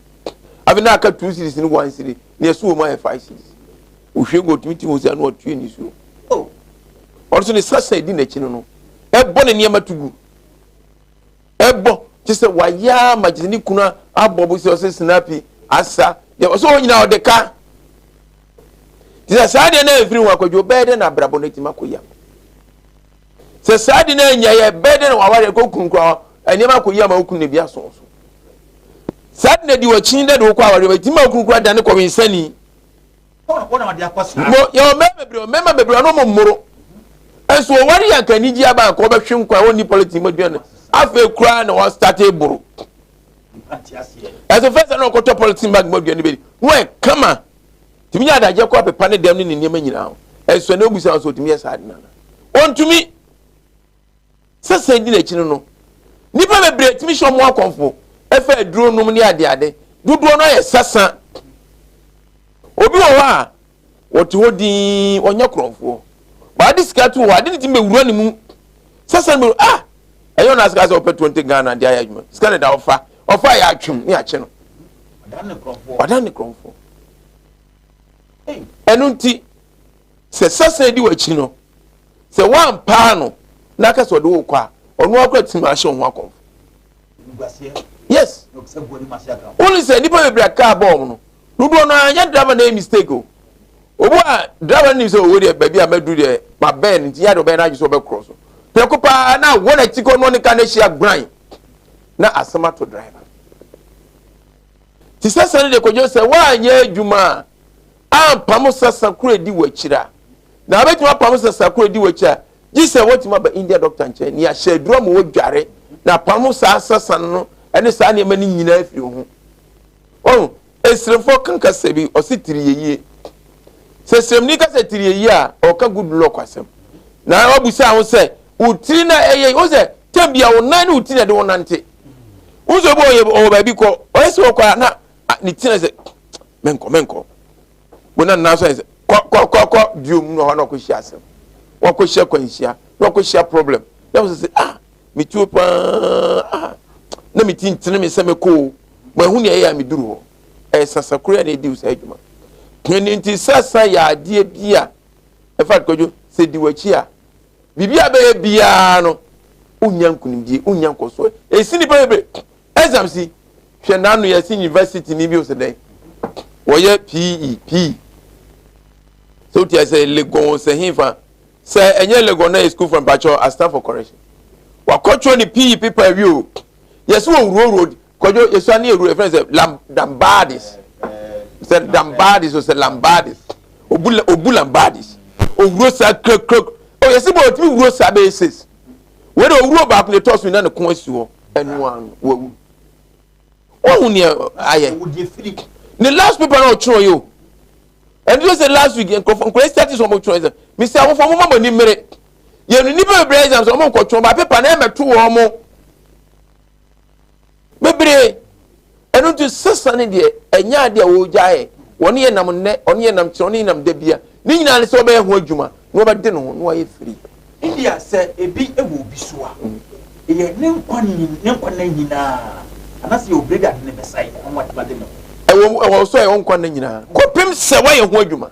afi na aka 2 cedis ne 1 cedi na ɛso wɔ mu ayɛ 5 cedis. Ohwie gu otumi ti ho sɛ ɛna ɔtue ne suo. Ɔno nso ne sasa edi n'akyi no ɛbɔ ne nneɛma to gu, ɛbɔ kyɛ sɛ wayɛ ama kyɛ sɛ ne kunu abɔ bo sɛ ɔsɛ sinapi asa deɛ ɔsɛ wɔn nyinaa ɔde ka te sɛ saa deɛ na efiri ho akɔdwo bɛyɛ dɛ na abrabɔ no etimi akɔ yam sɛ saa deɛ na anya yɛ bɛyɛ dɛ na waware kɔ kunu kura nneɛma akɔ yam a okunu na ebi aso so saa deɛ na di wɔkyi dɛ de wokɔ aware etimi akunu kura dane kɔ winsani mo. Yɛ mmarima bebree, mmarima bebree ɔno mo mmoro nso wɔware yɛ nka anigye aba nka wɔbɛhwe nkwa wɔnni politics mu aduane. Afei koraa na wɔn start boro ɛso fɛsɛ na ɔkɔtɔ politics bag mu aduane bɛdi na wɔyɛ kama tumi nyɛ adagye kɔ apepa ne dɛm ne ne nneɛma nyinaa ho. Ɛnso ɛna obusa nso otumi yɛ saa de nana wɔntumi sɛsɛn di n'akyi no. Nipa bebree tumi hyɛ ɔmo akɔnfo ɛfɛ aduro nom ne adeade dodoɔ no ayɛ sasa. Obi wɔ hɔ a wɔte hɔ dinn, ɔnyɛ korɔmfoɔ, baade sika to hɔ ade ne ti bɛwura ne mu. Sasa no ah ɛyɛ ɔno asika sɛ ɔpɛ 20 Ghana de ayɛ adwuma. Sika ne da ɔfa. Ɔfa yɛ atwem ne akye no. Ɔdan ne korɔmfoɔ. Ɛno nti sɛ sasa di w'akyi no sɛ woampaa no na aka sɛ ɔde wo kɔ a ɔno akora tumi ahyɛ wo ho akɔmfo. Yes. Wone sɛ nnipa bebree a kaa bɔɔl no dodoɔ no ara nyɛ driver na ɛyɛ mistake o. Obi a driver no nim sɛ owó deɛ baabi a mɛduru deɛ ma bɛn no nti yɛ de ɔbɛyɛ n'adwene sɛ ɔbɛkorɔ so. Prɛko paa na wɔn akyi kɔ no ne ka no ahyia gran na asɛm ato driver. Te sɛ sɛ no deɛ kɔdwo sɛ woanyɛ adwuma a ampam sasa koro adi w'akyiri a na wobɛtumi apam sasa koro adi w'akyi a gye sɛ woatumi aba India doctor nkyɛn ne ahyɛ aduro ama wɔdware na apam saa sasa no ne saa nneɛma no nyinaa afiri ho. Ɔho Esremfoɔ ka kasa bi, ɔse tiri yɛ yie. Sɛ sremni ka sɛ tiri yɛ yie a, ɔka good luck asɛm. Na wabusa ho sɛ, wo tiri na ɛyɛ, wo sɛ, tɛm bia wo nan ne wo tiri na ɛde wo nante. Wo sɛ obi ɔyɛ ɔwɔ baabi kɔ, ɔyɛ sɛ ɔkɔ a na ne tiri sɛ, menkɔ, menkɔ. Bo na nan so ayɛ sɛ, kɔ, kɔ, kɔ, kɔ, duom na hɔ na ɔkɔhyia asɛm. Wakɔhyia kwanhyia, na wakɔhyia problem. Na wo sɛ, ah, metuo paa, ah, na me ti ntene me sɛ mɛkɔ o. Mahu nea ɛyɛ a meduru hɔ. Ɛyɛ sasakoro a na edi saa adwuma. Ɛno nti sasa yɛ adeɛ bi a ɛfa kwadwo sɛ di w'akyi a biribi a bɛyɛ biara no wonya nkunimdie, wonya nkɔsoɔ. Ɛsi nnipa bebree exam si hwɛ n'ano yɛsi university ni bi sɛ dɛn wɔyɛ PE PE sɛ wotia sɛ Legon sɛ hefa sɛ ɛnyɛ Legon na yɛ school from mpakyɛw I stand for correction wakɔtwerɛ ne PE paper awie o yɛsi wɔ wuro road kɔdwo yɛsua ne ewuro yɛfrɛ sɛ lam dambadis sɛ dambadis o sɛ lambadis obu obu lambadis owuro saa krɛkrɛ o yɛsi bɔ otumi wuro saa bɛyɛ six wei de owuro baako ne tɔɔ so na ne ko asi hɔ ɛno ano wawu wɔn nea ayɛ ne last paper na ɔtwerɛ yi o ɛno sɛ last week nkurɔfoɔ nkɔyɛ start sɛ wɔn twerɛ sɛ mesi awofoɔ mo ma mo ani mmere yɛn nipa bebree exam sɛ wɔn nkɔtwerɛ ba paper na ɛmɛto wɔn mo. Bebree. Ɛno nti sesa no deɛ ɛnyɛ adeɛ a wɔregyaeɛ. Wɔne yɛ nam nnɛ, ɔne yɛ nam kyerɛ, ɔne yɛ nam da bia. Ne nyinaa ne sɛ wɔbɛyɛ ho adwuma na wɔbɛde ne ho na wɔayɛ free. India sɛ ebi wɔ obi so a, ɛyɛ ne nkwa ne nkwa nna nyinaa anaasɛ yɛ obere bi ade ne bɛsae na watumi ade ne ho. Ɛwɔ ɛwɔ so a ɛwɔ nkwa nna nyinaa kɔpem sɛ woayɛ ho adwuma.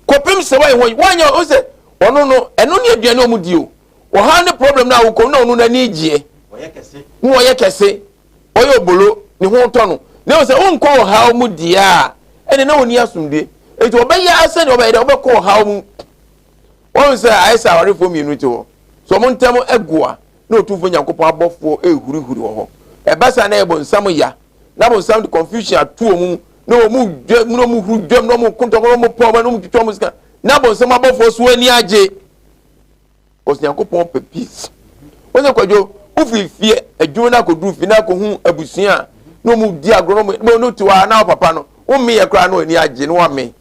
Kɔpem sɛ woayɛ ho woanyɛ o sɛ ɔno no ɛno ne aduane a wɔn di o. Ɔhaw ne problem no a wokɔ na ɔno n'ani gyeɛ na ɔyɛ kɛse ɔyɛ obolo ne ho tɔ no na ɛwɔ sɛ wonkɔ ɔhaw mu deɛ a ɛne na ɔni asomdue nti ɔbɛyɛ asɛ deɛ ɔbɛyɛ dɛ ɔbɛkɔ ɔhaw mu wɔn sɛ ayɛ sɛ awarefoɔ mmienu te hɔ so wɔn ntam agu a na otumfoɔ Nyankopɔn abɔfoɔ ɛrehurihuri wɔ hɔ ɛba saa na ɛyɛ bonsam ya na bonsam de confusion ato wɔn mu na wɔn dwam na wɔn huru dwam na wɔn kontɔn na wɔn pɔn na wɔn twitwa wɔn sika na bonsam abɔfoɔ so ani agye. Cause Nyankopɔn pɛ peace. Wọ́n sɛ kwadwo wofiri fie adwuma no akɔduru fie na akɔhu abusua a na wɔn di agorɔ na wɔn no te hɔ a na papa no wɔn yɛ koraa na wɔn ani agye na wɔame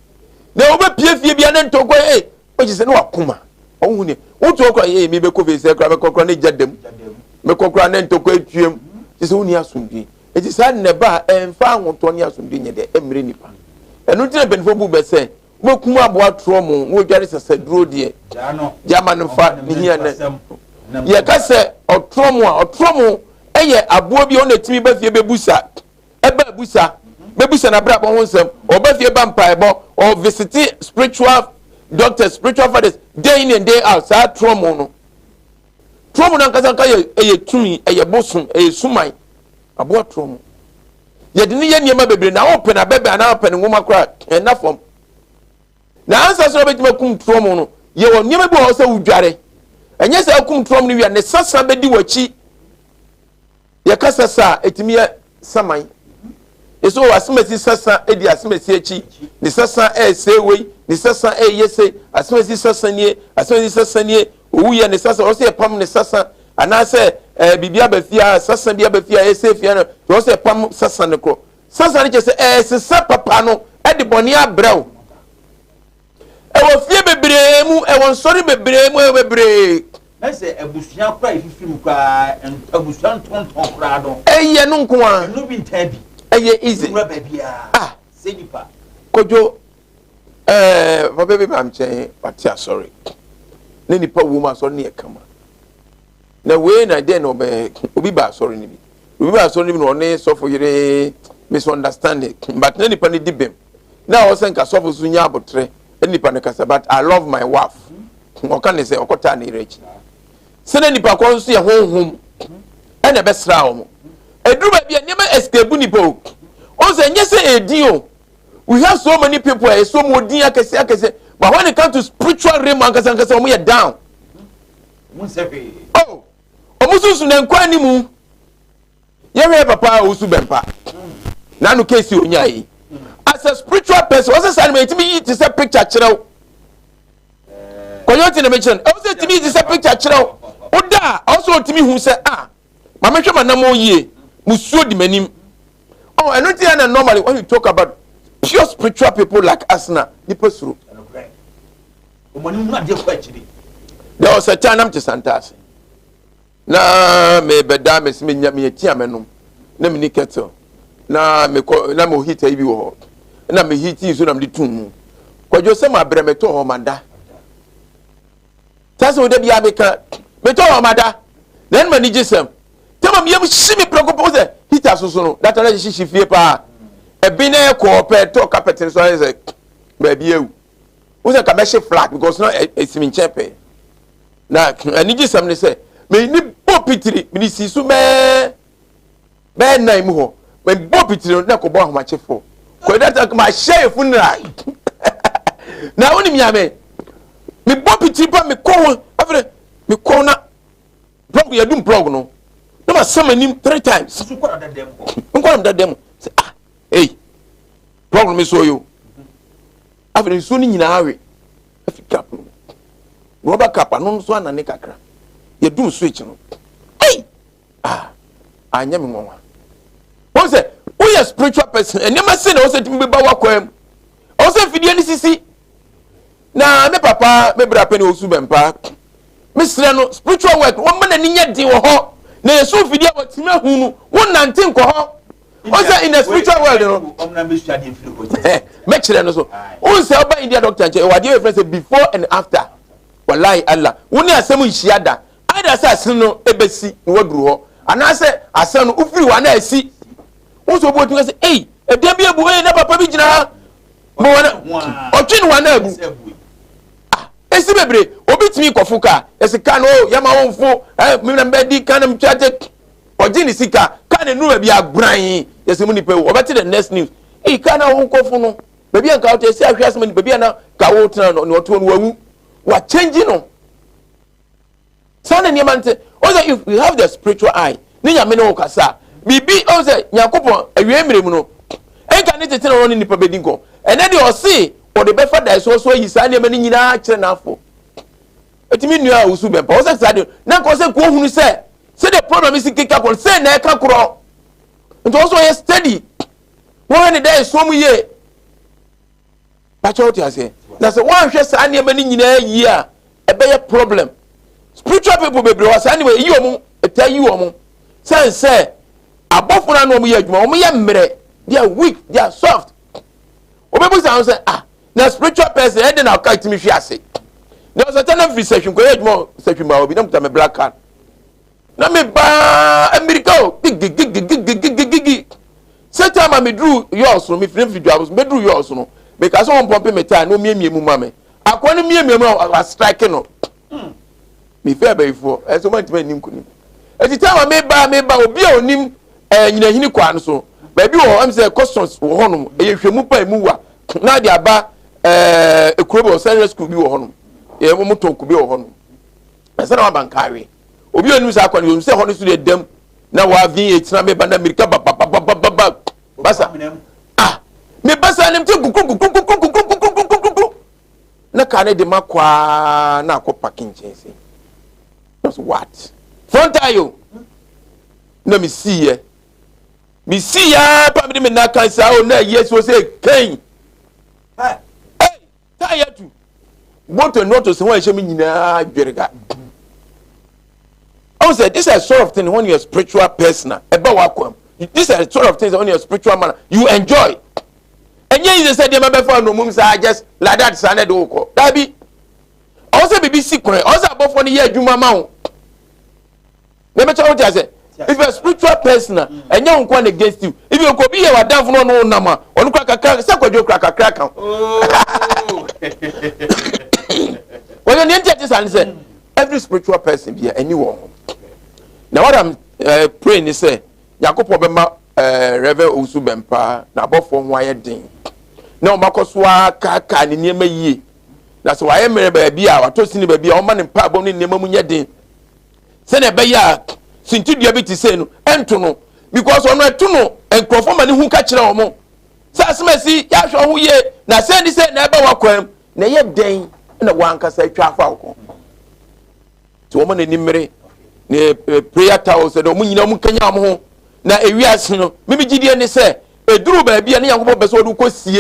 na wɔbɛpie fie bia ne ntɔkwa ee wɔgye sɛ ne wakoma ɔho hu ne wotu hɔ koraa ee mi bɛkɔ fie sɛ koraa bɛkɔ koraa ne gya dam mɛkɔ koraa ne ntɔkwa atuam gye sɛ wonni asomdwe eti saa nnɛba a ɛmfa ahotɔ ne asomdwe nyɛ dɛ ɛmmerɛ nipa ɛno nti na mpanyinfoɔ bu bɛ sɛ Wobɛkum aboa torɔmo na wadware sasaduro deɛ, gya ma no mfa ne hia nɛ. Yɛka sɛ ɔtorɔmo a, ɔtorɔmo yɛ aboa bi a ɔna ɛtumi ba fie bɛbusa, ɛba abusa, bɛbusa n'abrabɔ ho nsɛm, ɔba fie ba mpaebɔ, ɔvisite spiritual doctors, spiritual fathers, day in and day out, saa torɔmo no. Torɔmo no ankasa nka yɛ ɛyɛ tumi, ɛyɛ bosom, ɛyɛ suman, aboa torɔmo. Yɛde no yɛ nneɛma bebree na wopɛ no abɛbɛ anaa wopɛ no nwoma koraa ɛnna fam. Na ansa sɛ wobɛtumi akum torɔmo no, yɛwɔ nneɛma bi wɔ hɔ sɛ wodware. Ɛnyɛ sɛ akum torɔmo no wie a ne sasa bɛdi w'akyi. Yɛka sasa a, ɛtumi yɛ saman. Yɛsɛ wɔ asemasi sasa di asemasi akyi. Ne sasa ɛresɛe wei, ne sasa ɛreyɛ sei, asemasi sasa nie, asemasi sasa nie, owu yɛ ne sasa, ɔsɛ yɛpam ne sasa. Anaasɛ ɛɛ biribi aba fie a sasa bi aba fie a ɛsɛ fie no, ɔsɛ yɛpam sasa no korɔ. Sasa no kyerɛ sɛ ɛresesa papa no de bɔne abrɛ wo. Ɛwɔ fie bebree mu, ɛwɔ nsɔre bebree mu, ɛwɔ bebree. Na sɛ abusua koraa efifiri mu koraa, abusua ntontɔn koraa no. Ɛyɛ no nko ara. Ɛno bi ntaa bi. Ɛyɛ easy. Nwura baabiara. Ah. Sɛ nipa. Kojo, ɛɛ papa bi ba nkyɛn, wate asɔre. Na nipa wɔ mu, asɔre no yɛ kama. Na wei na dɛn na ɔbɛyɛ? Obi ba asɔre no bi, obi ba asɔre no bi na ɔne sɔfo yere misunderstanding, but na nipa no di bɛm na ɔsɛ nka sɔfo so nya abotrɛ ɛne nipa no kasa. "But I love my wife," ɔka ne sɛ ɔkɔtaa ne yere akyi sɛnɛ nipa kɔ nso yɛ honhom ɛna ɛbɛsra wɔn. Eduru baabi a nneɛma escape nipa o. Ɔn sɛ nyɛ sɛ edi o. We have so many people a yɛsɛ wɔn odin akɛse akɛse, but when it come to spiritual realm ankasa ankasa, wɔn yɛ down. Oh, wɔn sunsun na nkwa anim. Yɛhwɛ papa a Owusu Bempah n'ano keesi onya yi, as a spiritual person, wɔsɛ saa nima yɛtumi yi te sɛ picture kyerɛw kɔnyɛ ti na mi kyerɛ no. Ɛwɔ sɛ tumi yi te sɛ picture kyerɛw o da a ɔsɛ otumi hu sɛ, ah, maame, hwɛ ma nam yie, musuo di m'anim. Oh, ɛno ti yɛ na normally when you talk about pure spiritual people like us, na nipa suro. There was a time nam te Santase na mebɛda mesi menya meyɛ tea mɛnom na meni kettle na mekɔ na mo heater yi bi wɔ hɔ na me heat nso na mede tum mu. Kwadwo, sɛ ma brɛ metɔ hɔ ma da saa sɛ wode bia meka metɔ hɔ ma da na ɛno ma ni gye sɛm tɛma meyam hyi me prɛko pɛ sɛ heater soso no data na hyehye fie paa. Ɛbi na ɛkɔɔ pɛ tɔ carpet no so ayɛ sɛ baabi awu wo sɛ ka bɛhye flat because na ɛsi me nkyɛn pɛɛ. Na anigye sɛm ne sɛ meni bɔ pitiri, mede si so bɛɛ nan mu hɔ. Mebɔ pitiri no na kɔbɔ ahomakyefo kɔda ta ma hyɛ efu nira na wonim nyame. Mebɔ pitiri pa, mekɔ ho. Afei mekɔ na plug yɛdum plug no na ma sɛ m'anim three times. Nkɔ na dada mu sɛ, ah, ei, plug no mi so yo. Afei nsuo no nyinaa we afi cup no, rubber cup ano nso anane kakra. Yɛdum switch no, ei, ah, anyɛ me nwanwa. Wɔn sɛ woyɛ spiritual person, nneɛma si na wɔsɛ tumi bɛba wakwan mu, ɔwɔ sɛ mfidie no sisi. Na me papa, me bra pɛ ne Owusu Bempah, mesrɛ no, spiritual work wɔn mma n'ani nyɛ den wɔ hɔ na yɛsɔ mfidie a wɔtumi ahu no, wɔn nante nkɔ hɔ. Wɔn sɛ in the spiritual world no, mɛkyerɛ no so. Wɔn sɛ ɔba India doctor nkyɛn, ɛwɔ adeɛ yɛ fɛ sɛ before and after. Wallahi Allah, wɔn ne asɛm nhyia da ayɛ sɛ asɛm no ebesi na waduru hɔ anaasɛ asɛm no ofiri hɔ anaa esi. Wɔn sɛ obi otumi sɛ, ei, ɛdan bi ebu, ei, na papa bi gyina ha mo wɔn ɔtwe ne wɔn ana abu. Ah, esi bebree. Obi tumi kɔfo kaa, yɛsi kaa no o, yɛma wɔn fo ɛ mi na bɛ di kaa na mi tua te ɔgye ne sika kaa na enuru baabi agran, yɛsi mu nipa ewu. Ɔbɛte the next news, ei, kaa na wɔn kɔfo no, baabi a nka ɔte esi ahwɛ asɛm, baabi a na ka wɔtena no na ɔte hɔ no, wawu wa change no. Saa na nneɛma nte. Ɔsɛ if you have the spiritual eye ne Nyame ne wo kasa biribi, ɔsɛ sɛ Nyankopɔn awie mmerɛ mu no ɛnka ne tete na ɔne nipa bɛdi nkɔ. Ɛnɛ deɛ, ɔse ɔde bɛfa dae so ayi saa nneɛma no nyinaa kyerɛ n'afo. Ɛtumi nnua a Owusu Bempah, ɔsɛ saa deɛ na nka ɔsɛ nka ohunu sɛ sɛdeɛ problem si keka kɔ sɛ na ɛka korɔ, nti ɔsɛ ɔyɛ steady, wɔhwɛ ne dae so mu yie. Pakyɛ, wote aseɛ? Na sɛ woanhwɛ saa nneɛma no nyinaa yie a, ɛbɛyɛ problem. Spiritual people bebree wɔ saa nneɛma yi, wɔn ɛta yi wɔn sɛn sɛ abɔfo no ano wɔn yɛ adwuma, wɔn yɛ mmerɛ. They are weak, they are soft. Wɔbɛbu sa sɛ, ah, na spiritual person ɛde na ɔka tumi hwi ase na ɔsɛ tɛ na firi Sɛhwi nkɔyɛ adwuma. Sɛhwi ma obi na muta me black card na me baa Amerika o, gigigigigigigigigi sɛ time a meduru yɔɔso no, mefiri mfiri dwa so meduru yɔɔso no, meka sɛ wɔn pump me tyre na omiemie mu ma me. Akɔ no miemie mu a, wa strike no. Mefɛ abayifoɔ ɛsɛ wɔn antumi anim nkunim. Eti time a meba obi a onim Nyinahini kwan no so baabi wɔ hɔ, ɛm sɛ customs wɔ hɔnom, ɛyɛ hwɛmu pa emu wa na de aba ekuro bi wɔ sɛnɛ school bi wɔ hɔnom, yɛ wɔn tɔn kube wɔ hɔnom. Ɛsɛ na waba nkaare obi a onim saa akwan yi, onim sɛ hɔ no so deɛ dɛm na wa V8 na meba na mirika babababababa basa. Ah, meba saa nem te kukukukukukukukukukukuku na kaa ne de ma kwaa na akɔ parking nkyɛn sɛ what front tire o na me sii yɛ, me sii yɛ pa, me de me nan kan saa o na ɛyɛ so sɛ kɛn ɛy tire tu moto nɔto sɛ wɔn ɛhyɛ mu nyinaa dwerega. Ɔn sɛ this is a sort of thing when you are spiritual person a ɛba wɔ akɔm. This is a sort of thing when you are spiritual man, you enjoy. Ɛnyɛ yi sɛ nneɛma bɛfa nomum saa just like that saa na ɛde wokɔ daabi. Ɔwɔ sɛ biribi. biribi si kwan, ɔsɛ abɔfoɔ no yɛ adwuma ma wo. Na ɛbɛkyɛ wo te asɛ, if you are spiritual person a, ɛnyɛ wo nko na against you. If you obi yɛ w'adamfo no, ɔno wo nam a, ɔno kora kakra sɛ Kwadwo kora kakra ka ho. Wɔyɛ nea nti ɛte saa ne sɛ every spiritual person bi a ɛni wɔn ho. Na what I'm praying ni sɛ Nyankopɔn bɛma Reverend Owusu Bɛmpa na abɔfoɔ ho ayɛ den na wɔn akɔ so akaakaa ne nneɛma yie, na sɛ wayɛ mmerɛ baabi a watɔ sini baabi a, wɔma ne mpaabɔ ne nneɛma mu nyɛ den sɛnea ɛbɛyɛ a sintidua bi te sɛ no ɛnto no, because ɔno ɛto no, nkurɔfoɔ ma ne hu ka kyerɛ wɔn sɛ asɛm asi yɛahwɛ ho yie na sɛ ni sɛ na ɛbɛ wakwan na ɛyɛ dɛn na wɔankasa atwa afa wo kɔn. Nti wɔn n'ani mmere ne prayer towels sɛ wɔn nyinaa wɔn kanya wɔn ho. Na ewiase no, mímí gyidie ne sɛ eduru baabi a ne Nyankopɔn bɛ sɛ wɔde kɔ sie,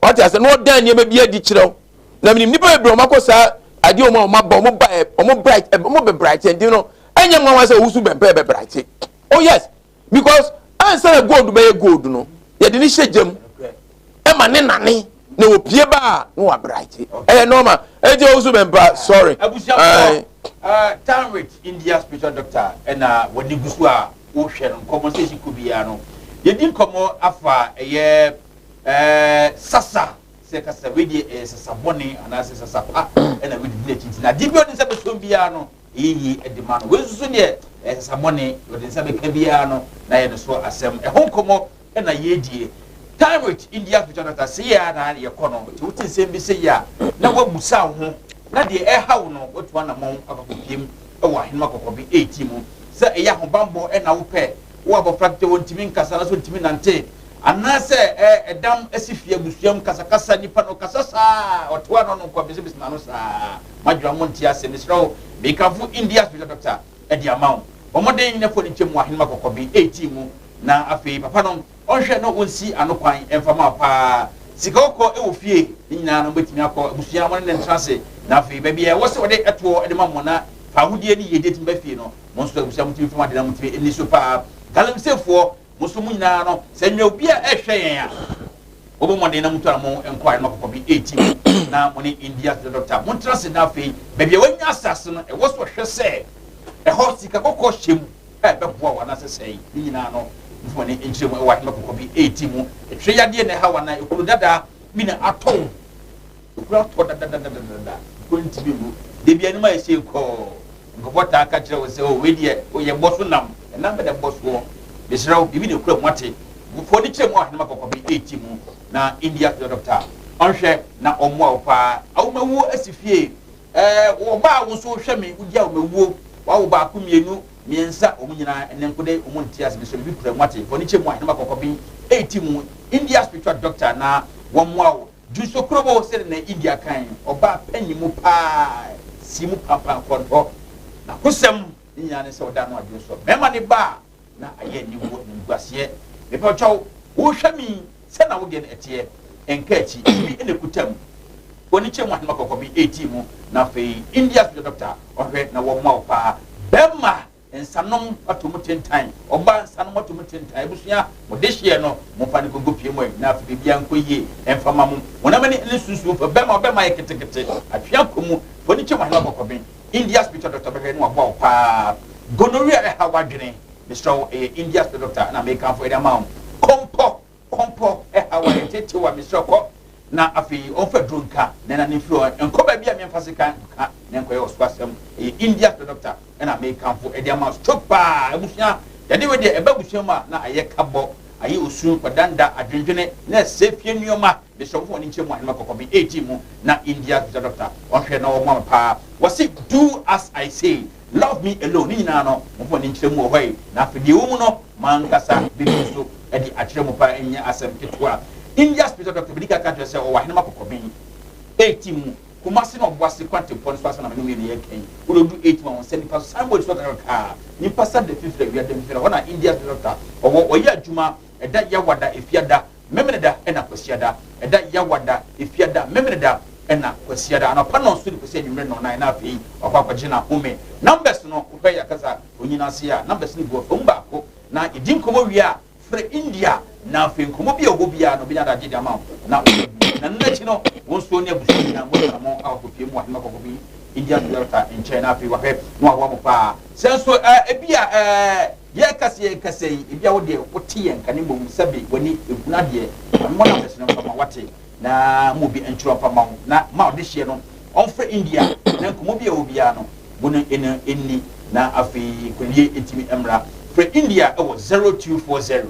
wate ase, na ɔdan nneɛma bi adi kyerɛw. Na minim nipa bebree wɔn akɔ saa adeɛ, wɔn a wɔn aba, wɔn ba ɛ, wɔn bright ɛ, wɔn bɛ bright. Ɛnti no ɛnyɛ nwanwa sɛ Owusu Bɛmpɛ bɛ bright. Oh yes, because ansa na gold bɛyɛ gold no, yɛde ne hyɛ gyam ɛma ne nane na opie ba a na wa bright. Ɛyɛ normal. Ɛnti Owusu Bɛmpa, sorry. Abusuafoɔ, Tanrit India spiritual doctor ɛna wɔde gu so a wohwɛ no. Nkɔmmɔ sɛ ɛsi kɔ biara no, yɛdi nkɔmmɔ afa ɛyɛ sasa sɛ kasa wei deɛ ɛyɛ sasa bɔne anaasɛ sasa pa ɛna wei di n'akyi. Nti na adeɛ bi a ɔde nsa bɛsom biara no ɛyɛ yie ɛde ma no. Wei nso so deɛ ɛyɛ sasa bɔne, ɔde nsa bɛka biara no na yɛ no so asɛm. Ɛho nkɔmmɔ ɛna yɛdie. Time with India spiritual doctor sɛ yɛ a na yɛkɔ no. Nti wote nsɛm bi sɛ yɛ a na woabusa wo ho na deɛ ɛha wo no, woatu anammɔn akɔkɔpiem ɛwɔ Ahenema Kɔkɔbe 18 mu sɛ ɛyɛ ahobammɔ ɛna wopɛ. Wo abɔfra tete, wɔntumi nkasa na so ntumi nante, anaasɛ ɛdam asi fie, abusuam kasakasa, nipa no kasa saa, ɔte hɔ a na ɔno nkɔ bisibisi n'ano saa, madwena mo nte ase. Mesrɛ wo, mekamfo India spiritual doctor ɛde ama wo. Wɔn ne fo ne nkyɛn mu Ahenema Kɔkɔbe 18 mu, na afei papa no ɔnhwɛ na ɔnsi ano kwan ɛmfa ma wo paa. Sika kɔkɔɔ ɛwɔ fie ne nyinaa no, mobɛtumi akɔ abusua mo ne ne ntena ase, na afei baabi a ɛwɔ sɛ wɔde ɛtoɔ ɛde ma mo na fa ahodie ne yiedie tumi ba fie no, mo nso abusua motumi fam ade na motumi ani so paa. Galamseyfoɔ mo nso, mo nyinaa no, sɛ nnwa obi a ɛhwɛ yɛn a, wɔbɔ mmɔden na motu anamo nkɔ Ahenema Kɔkɔbe 18 mu na mo ne India doctor montena ase, na afei baabi a wɔanya asase no, ɛwɔ so ɔhwɛ sɛ ɛhɔ sika kɔkɔɔ hyɛ mu a ɛbɛboa wo anaasɛ sɛe. Ne nyinaa no, mfa w'ani nkyerɛ mu ɛwɔ Ahenema Kɔkɔbe 18 mu. Ɛtwerɛ yadeɛ na ɛha wo anaa ekuro dadaa bi na atɔ wo, ekuro atɔ dadadadadada, ekuro ntumi nwu debi anim ayɛ sei kɔɔ, nkɔfɔ taa ka kyerɛ wo sɛ, "O, wei deɛ oyɛ bɔ so nam ɛnam bɛ na ɛbɔ soɔ." Mesrɛ wo, biribi na ekura mu ate foɔ de kyerɛ mu Ahenema Kɔkɔbe 18 mu na India doctor ɔnhwɛ na ɔmmoa wo paa. Awomawuo asi fie, ɔbaa wo nso wohwɛ me, wodi awomawuo, wawo baako, mmienu, mmiɛnsa, wɔn nyinaa ɛnɛ nko de wɔn nte ase. Mesrɛ, biribi kura mu ate foɔ de kyerɛ mu Ahenema Kɔkɔbe 18 mu, India spiritual doctor na wɔmmoa wo. Juso kurobo sɛde na India kan ɔbaa panyin mu paa si mu pampan kɔntɔ na kosɛm ne nyinaa ne sɛ ɔda no adwene so mmarima ne ba a na ayɛ aniwuo animguaseɛ. Mepɛ ɔkyɛw, wohwɛ mi sɛ na wodeɛ no ɛteɛ nka akyi bi ɛna ekuta mu wɔne kyɛ mu Ahenema Kɔkɔbe 18 mu, na afei India spiritual doctor ɔhwɛ na wɔmmoa wo paa. Bɛrima nsanom ato mu tentan, ɔbaa nsanom ato mu tentan, abusua mo de hyeɛ no, momfa ne kɔnkɔ pie mu ɛ, na afei biribiara nkɔ yie ɛmfa ma mo. Honam ani ne sunsun fa bɛrima, ɔbɛrima yɛ ketekete atwea nkɔ mu fo ne kyɛ mu Ahenema Kɔkɔbe, India spiritual doctor bɛhwɛ ne waboa wo paa. Gonorrhea ɛha w'adwene, mesrɛ wo, ɛyɛ India spiritual doctor na mekamfo ɛde ama wo. Kɔmpɔ kɔmpɔ ɛha wa ɛtetew a, mesrɛ, kɔ na afei ɔmfa duro nka na ɛna ne mfiri hɔ nkɔ baabi a meɛmfa sika nka na nkɔyɛ ɔso asɛm. Ɛyɛ India spiritual doctor ɛna mekamfo ɛde ama. Stroke paa, abusua yɛde wei deɛ ɛba abusua mu a na ayɛ kabɔ, ayɛ osu kɔdanda adwendwene na ɛsɛ fie nneɛma. Mesrɛ wo, wɔn nkyɛn mu Ahenema Kɔkɔbe 18 mu na India spiritual doctor ɔhwɛ na ɔmo ama paa. Wɔsi "Do as I say, love me alone." Ne nyinaa no, mo fɔ ne nkyerɛ mu wɔ hɔ yi, na afei deɛ ɛwɔ mu no, mo ankasa bibi nso ɛde akyerɛ mu paa. Ɛnyɛ asɛm ketewa. India spiritual doctor bi di kaka kyerɛ sɛ ɔwɔ Ahenema Kɔkɔbe 18 mu, Kumasi na Ɔboase kwantempɔn so asa na mene mmienu yɛ kɛn. Wode du 8 mu a, wɔn nsa nifa so, signboard so kakrakaa, nipa sa da fifiri awia da fifiri hɔ na India spiritual doctor ɔwɔ. Ɔyɛ adwuma ɛda Yawada, Efiada, Memeneda ɛna Kwasiada. Ɛda Yawada, Efiada, Memeneda ɛna Kwasiada anɔpa 7 de kɔsi anwummerɛ 9:00, na afei wakɔ akɔgye n'ahome. Numbers no, wohwɛ yɛ akasa onyina ase a, numbers no gu hɔ fam baako na yɛdi nkɔmmɔ wie a, frɛ India na afei nkɔmmɔ bi a ɛwɔ hɔ biara no, obɛnya adagye de ama wo na wobɛbu. yie. Na ɛno akyi no, wo nso ne abusua nyinaa moatu anamɔn akɔ akɔpue mu wɔ Ahema Kɔkɔbi Indian Toyota nkyɛn na afei wahwɛ na waboa mo paa. Sɛ nso eh, ebia eh, yɛrekasa yɛrekasa yi, ebia wo deɛ wote yɛn nka na mmom sɛbe w'ani ehunu adeɛ, ma memmɔ numbers no mfa ma woate na ma obi ntwerɛ mfa ma wo na ma ɔdehyeɛ no ɔmfrɛ India na nkɔmmɔ bi a ɛwɔ biara no wo ne no nni na afei nkonimdie ntumi mmra. Frɛ India wɔ 0240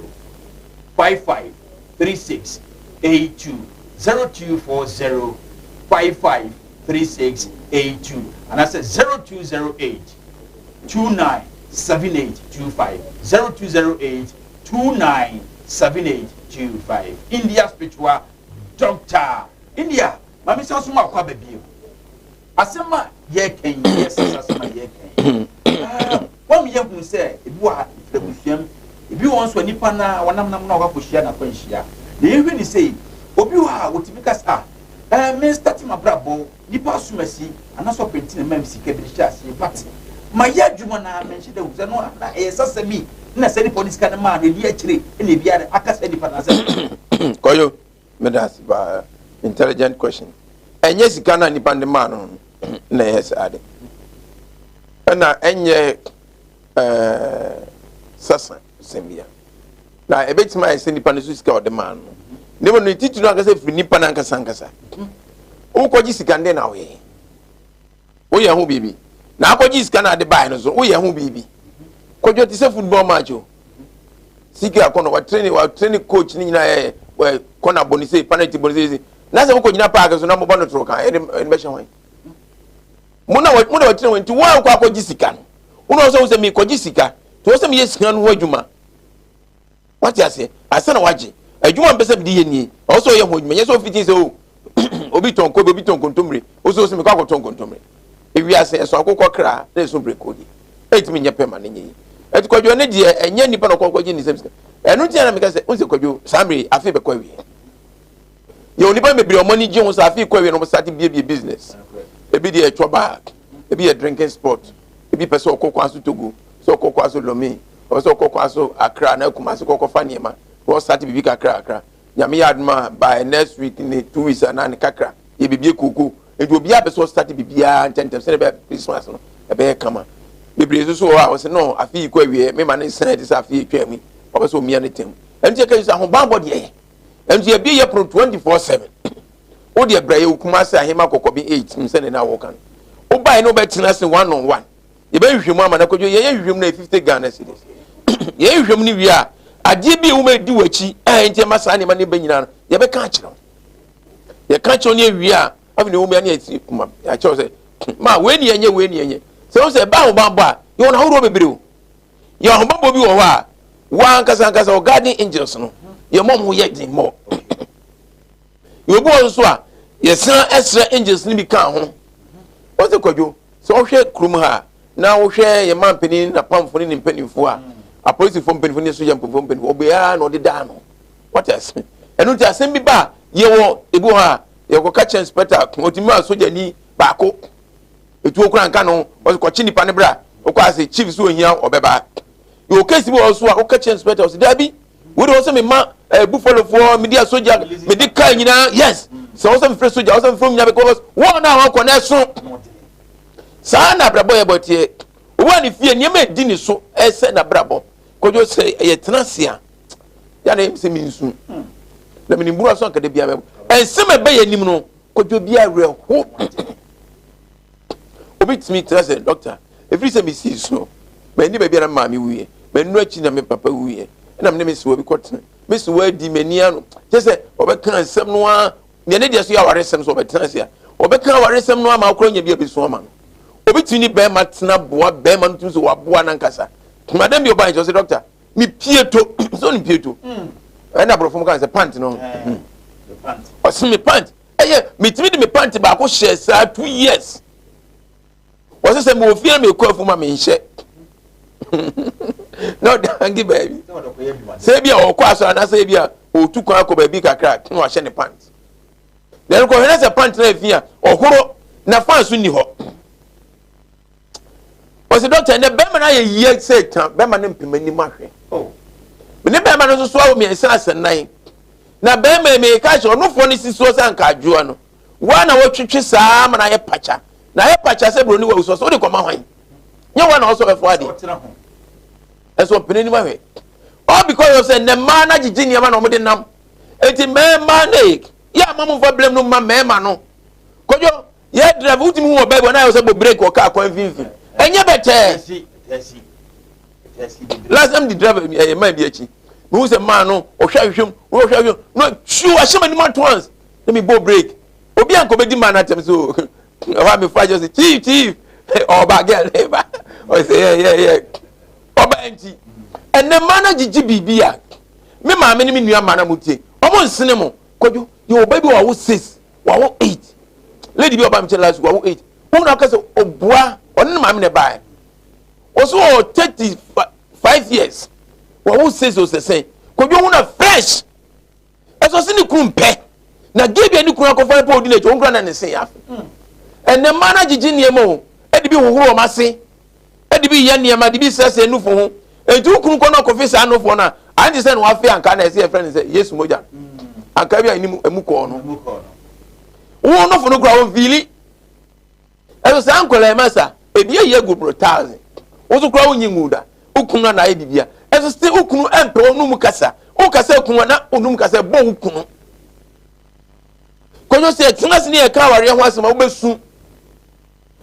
55 36 82, 0240 55 36 82 anaasɛ 0208 29 78 25, 0208 29 78 25. India Spiritual Doctor India, ma me san so ma akɔ aba bio. Asɛm a yɛreka yi, yɛ sasa asɛm a yɛreka yi. Ah, wɔn yɛ hu sɛ ebi wɔ ha efiri abusua mu, ebi wɔ nso nipa na wɔnam nam na wɔakɔ akɔhyia n'akwanhyia. Na yɛhwɛ ne sei, obi wɔ ha a wɔtumi ka sɛ ah, ɛɛ me start m'abrabɔ, nipa asom asi, anaasɛ ɔpɛ nti na ɛmaa me sika bi de hyɛ aseɛ, but mayɛ adwuma na menhyɛ da hu sɛ no na ɛyɛ sasa bi na sɛ nipa ɔde sika no maa no edi akyire na ebi aka sɛ nipa na sɛ. Kɔyo. Meda ase paa. Intelligent question. Ɛnyɛ sika no a nipa no de maa no no na ɛyɛ saa de. Ɛna ɛnyɛ ɛɛ sasa sɛm bia. Na ɛbɛtumi ayɛ sɛ nipa no so sika a ɔde maa no. Ne mu no titiri no ankasa firi nipa no ankasa ankasa. Wokɔgye sika no deɛ na woyɛ. Woyɛ ho biribi. Na akɔgye sika no ade baeɛ no so woyɛ ho biribi. Kɔdwo te sɛ football match o. Siki akɔnɔ watrene watrene coach ne nyinaa yɛ wɛ kɔna bɔ ne sei penalty bɔ ne sei na sɛ wokɔ gyina park so na mobɔ no toro kan ɛde ɛde bɛhyɛ hwan mo na mo na watrene wɔn nti wɔn a wokɔ akɔgye sika no wɔn na wɔsɛ wɔn sɛ mekɔgye sika nti wɔsɛ meyɛ sika no ho adwuma. Wate aseɛ? Ansa na wagye. Adwuma a mpɛ sɛ mede yɛ nie. Ɛwɔ sɛ ɔyɛ ho adwuma. Nyɛ sɛ ɔfiti sɛ o obi tɔn kobe, obi tɔn kontommire. Wo sɛ wo sɛ mekɔ akɔtɔn kontommire. Ewiase ɛso akokɔ kra na ɛso mpreko deɛ. Ɛntumi nyɛ pɛ ma no nyɛ yie. Ɛti kwadwo ɛno deɛ ɛnyɛ nipa na ɔkɔ kɔgye ne nsam sika. Ɛno nti na meka sɛ wo sɛ kwadwo saa mmere yi afe bɛkɔ awie. Yɛwɔ nipa bebree ɔmo ani gye ho sɛ afe kɔ awie na ɔmo start biebie business. Ebi deɛ ɛtɔ bag, ebi yɛ drinking spot, ebi pɛ sɛ ɔkɔ kwan so Togo, sɛ ɔkɔ kwan so Lome. Ɔpɛ sɛ ɔkɔ kwan so Accra anaa Kumasi kɔkɔfa nneɛma na ɔsate biribi kakra kakra. Nyame yɛ adom a by next week ne 2 weeks anaa ne kakra yɛbɛbie kooko. Nti obiara pɛ sɛ ɔsate biribiara ntɛmntɛm sɛdeɛ ɛbɛyɛ Christmas no ɛbɛyɛ kama. Bebree nso so wɔ hɔ a wɔsɛ no afe yi kɔ awieɛ mema ne nsan te sɛ afe yi atwa mu yi. Ɔpɛ sɛ ɔmia ne tɛm. Ɛno nti yɛka sɛ ahobammɔ deɛ yɛ. Ɛno nti yɛbie yɛ pono 24/7. Wo deɛ brɛ yɛ wɔ Kumasi Ahema Kɔkɔbe 8 sɛdeɛ na wɔka no. Wobaeɛ na wobɛtena ase one on one. Yɛbɛyɛ nhwehwɛmu ama no akɔdwo. Yɛyɛ nhwehwɛmu no yɛ 50 Ghana cedis. Yɛyɛ nhwehwɛmu no wie a, adeɛ bi a ɛwɔ mu a ɛdi w'akyi a ɛnti ɛma saa nneɛma no ba nyinaa no, yɛbɛka akyerɛ wo. Yɛka kyerɛ wo ne awie a, afei na ɛwɔ mu a ne yɛsi kuma yɛakyerɛ wo sɛ ma wei ne yɛnyɛ wei ne yɛnyɛ. Sɛ wo sɛ ɛba ahobammɔ a, yɛwɔ no ahodoɔ bebree o. Yɛwɔ ahobammɔ bi wɔ hɔ a, wankasa ankasa wɔ guardian angels no, yɛn mɔ ho yɛ den mɔ. Yɛwɔ bi wɔ nso a, yɛsan ɛsrɛ angels no bi ka ho. Wɔn sɛ kwadwo, Sɛ wohwɛ kurom ha a, na wohwɛ yɛn mampanin ne n'apamfo ne ne mpanimfoɔ a, apolisifoɔ mpanimfoɔ ne sogya mpanimfoɔ mpanimfoɔ, obiara na ɔde daa no. Wate ase? Ɛno nti asɛm bi ba a, yɛwɔ ebi wɔ hɔ a, yɛkɔka kyerɛ inspector, ɔtumi ma sogyani baako etuo kora nka no, ɔsɛ kɔkye nipa no bra, wokɔ ase chief so ohia ɔbɛba. Yɛwɔ case bi wɔ hɔ so a, woka kyerɛ inspector, ɔsɛ daabi, wei de ɔsɛ mema eh, buffalofoɔ, mede asogya, mede kaa nyinaa, yes, sɛ ɔsɛ mefrɛ sogya, ɔsɛ mefrɛ nyinaa because wɔn a wɔkɔ na ɛso. Saa na abrabɔ yɛ bɔ teɛ. Obi a ne fie nneɛma edi ne so ɛsɛ n'abrabɔ. Kwadwo sɛ ɛyɛ tena ase a, yɛ na sɛ mensu. Na menim buru aso anka da biara mɛbɔ. Ɛnsɛm ɛbɛ yɛ anim no, kwadwo bi awerɛho. Obi tumi tena sɛ dɔkta, ɛfiri sɛ mesii so, m'ani baabi a na maame wuiɛ, m'anu akyi na me papa wuiɛ, ɛna me ne me sewa bi kɔtena. Me sewa di m'ani ano. Kyɛ sɛ ɔbɛka nsɛm no ara Nea ne deɛ so yɛ awaresɛm so ɔbɛtena ase a, ɔbɛka awaresɛm no ama akora nya bi abɛsu ama no. Obi tumi ne bɛrima tena boa bɛrima no tumi sɛ waboa n'ankasa. Madam bi ɔbaa nkyɛn ɔsɛ dɔkta me pie to sɛ ɔne pie to ɛna aborɔfo mu kan sɛ pant no ɔsɛ me pant ɛyɛ metumi de me pant baako hyɛ saa 2 years. Wɔsɛ sɛ mewɔ fie na mekɔ afu ma menhyɛ na ɔde hange baabi sɛ ebi a ɔkɔ asɔre anaasɛ ebi a ɔtu kwan akɔ baabi kakra na wahyɛ ne pant na ɛnkɔhwɛ na sɛ pant na efi a ɔhoro na fan so nni hɔ. Wɔsɛ dɔkta ɛnɛ bɛrima no ayɛ yie sɛ ta bɛrima no mpem anim ahwɛ mene bɛrima no nso so awo mmiɛnsa asɛ nan. Na bɛrima yi meka kyerɛ ɔnofoɔ no si soɔ sɛ anka adwoa no woa na wotwetwe saa ma no ayɛ pakya na ayɛ pakya sɛ buroni wawu so sɛ wode kɔma hwan? Nyɛ woa na wɔsɔ bɛfo adeɛ ɛso ɔpene anim ahwɛ all because of sɛ nnɛ mmaa no agyegye nneɛma na wɔde nam. Enti mmarima no yɛ ama mo mfa blame no mma mmarima no. Kwadwo yɛ drive wotumi hu wɔ baabi na ayɛ sɛ bɔ break wɔ kaa kwan mfimfini ɛnyɛ bɛtɛɛ. Last time di driver ɛyɛ man bi akyi mehu sɛ maa no ɔhwɛ ahwehwɛ mu ɔhwɛ ahwehwɛ mu na twiw ahyɛ m'anim at once na mebɔ break. Obi a nkɔbɛdi maa no atɛm so ɛhɔ a mefa kyɛ sɛ chief chief ɔba girl ne ba ɔsɛ yɛ yɛ yɛ ɔba nti ɛnɛ mmaa no agyegye biribi a me maame ne me nua mmaa no mo tie ɔmo nsene mo. Kwadwo yɛ ɔba bi wawo 6 wawo 8 lady bi ɔba me kyɛn last week wawo 8 wɔn na ɔka sɛ ɔboa ɔne ne maame na ɛbaeɛ ɔso wɔ 35 years wawo 6 ɔsɛsɛn. Kwadwo ho na fresh ɛsɔ se ne kunu mpɛ na gay bi a ne kunu akɔfa mpo odi n'akyi wɔn kura na ne se afe. Ɛnɛ mmaa no agyegye nneɛma o, ɛde bi hohoro wɔn ase, ɛde bi yɛ nneɛma, ɛde bi srɛsrɛ nufo ho. Eti wo kunu kɔ na ɔkɔfe saa nufoɔ no a, ayɛ te sɛ na wafe anka na ɛsɛ yɛfrɛ no sɛ Yesu mogya anka bi a ɛnim emu kɔɔ no. Wo nufo no kura wɔn fiili. Ɛso saa nkɔla ɛma sa ebi ayi agu bro thousand. Wo so kura wo nyi ngu da. Wo kunu na ayɛ bibia. Ɛso se wo kunu ɛmpɛ wɔn num kasa. Wo kasa kunu na onum kasa bɔ wo kunu. Kwadwo sɛ yɛtena ase ne yɛka awareɛ ho asɛm a wobɛsu.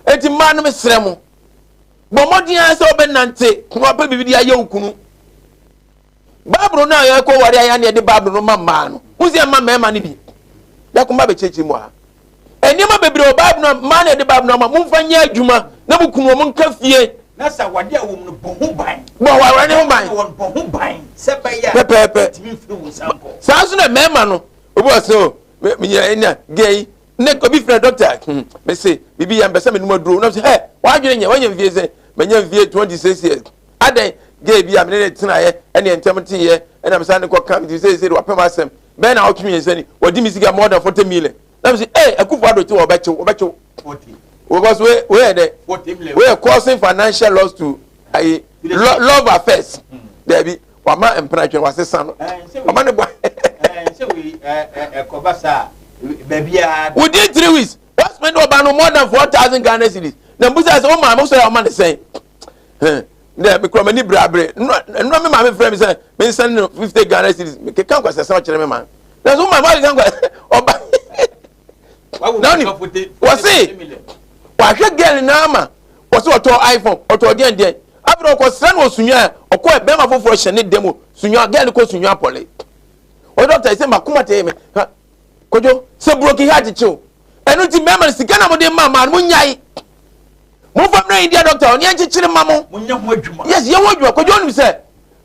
Enti mmaa no mesrɛ mo, bɔ mmɔden ara sɛ wobɛnante na wapɛ biribi de ayɛ wo kunu. Bible no a yɛkɔ ware ayɛ ne yɛde Bible no ma mmaa no, wo sɛ ɛma mmarima no bi. Yɛakoma bɛkyerɛkyerɛ mu ha. Nneɛma bebree wɔ Bible no a mmaa na yɛde Bible no ama, momfa nyɛ adwuma na mo kunu wɔn nka fie. Na sɛ awadeɛ a wɔm no bɔ ho ban. Bɔ awareɛ no ho ban. Wɔn bɔ ho ban sɛ bɛyɛ a. Pɛpɛɛpɛ. Ntumi mfiri wo nsa nkɔ. Saa nso na mmarima no, obi wɔ sɛ o, menya enya gay ne obi frɛ doctor, me se bibi yɛ mpɛ sɛ menom aduro na sɛ hɛ wadwene nyɛ wanya mfie sɛ manya mfie 26 years adɛn gay bi a mene ne tenaeɛ ɛne ntɛm teeɛ ɛna me saa ne kɔka me ti sɛ sɛ wapɛm asɛm bɛn na ɔtwe mmiɛnsa ni wɔdi me sika more than 40 million na me sɛ ee Akufo Addo te wɔbɛkyew wɔbɛkyew because we we yɛ dɛ we yɛ causing financial loss to ayi love affairs dɛbi wama mpena twɛn wasesa no wama ne bɔ. Within 3 weeks wa spend ɔba no more than 4,000 Ghana cedis na mbusa sɛ o maame sɔ yɛ ɔma ne sɛn dɛ mekura m'ani brabere nnura mi maame frɛ mi sɛ mi nsɛn no 50 Ghana cedis keka nkwasi asɛm akyerɛ mi maame na so maame akeka nkwasi ɔba na ɔni wɔsi wahwɛ girl naa ma wɔsi ɔtɔ iPhone ɔtɔ deɛn deɛn afei ɔkɔ sra no wɔ Sunyani ɔkɔ bɛrima foforɔ hyɛ ne dɛm Sunyani girl kɔ Sunyani pɔle ɔyɛ doctor sɛ makoma tɛ mi ha Kodwo sɛ broken heart kyew ɛno ti mmarima no sika na mo de ma maa no mo nyae mo nfa mmerɛ India doctor ɔne ɛnkyekyere ma mo yes yɛ ho adwuma. Kodwo onim sɛ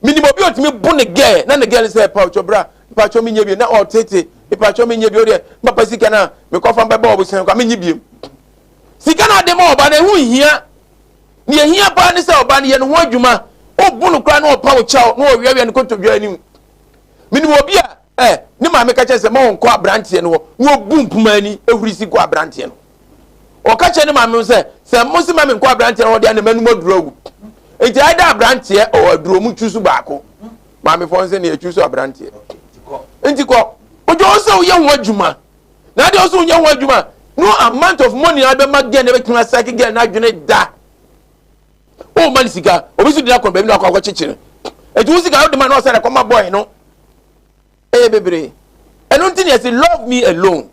minim obi a otumi bo ne girl na ne girl sɛ paatwɔ bra paatwɔ mi nye bi na ɔtete paatwɔ mi nye bi o deɛ papa sika na mekɔfa bɛbɔ ɔbosan kwa mi nye biem sika na ɔde ma ɔba na ɛho nhia. Nea ehia paa ne sɛ ɔba no yɛ ne ho adwuma. Obu no koraa na ɔpa wo kyɛw na ɔweawea ne kotodwe anim. Menim obi a eh, ne maame ka kyerɛ sɛ ma ɔnkɔ aberanteɛ no hɔ na ɔbu mpoma ani ehuri si kɔ aberanteɛ no. Ɔka kyerɛ ne maame no sɛ sɛ mo se ma menkɔ aberanteɛ no hɔ deɛ na m'anum aduro awu. Nti ayɛ dɛ aberanteɛ ɔwɔ aduro mu twu so baako. Maame fɔ nsɛ ne yɛtwu so aberanteɛ. Nti kɔ. Odwo wo sɛ woyɛ ho adwuma. Na adeɛ ɔsɛ wonya ho adwuma, no amount of money a bɛma girl na ɛbɛtumi asake girl no adwene da. O ma no sika, obi so di n'akɔn baabi na wakɔ akɔkyekyere. Eti wo sika wode ma na ɔsɛ ɛkɔma boy no. Ɛyɛ bebree. Ɛno nti na yɛse love me alone.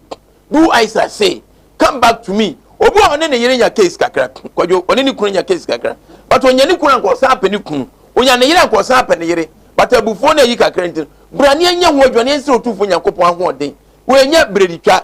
Do as I say. Come back to me. Obi a ɔne ne yere nya case kakra. Kwadwo, ɔne ne kunu nya case kakra. But onya ne kunu anka ɔsan apɛ ne kunu. Onya ne yere anka ɔsan apɛ ne yere. But abufuo no ayi kakra nti no, bra ne yɛnyɛ ho adwuma na yɛnsrɛ Otumfoɔ Nyankopɔn ahoɔden. Wei ɛnyɛ breditwa,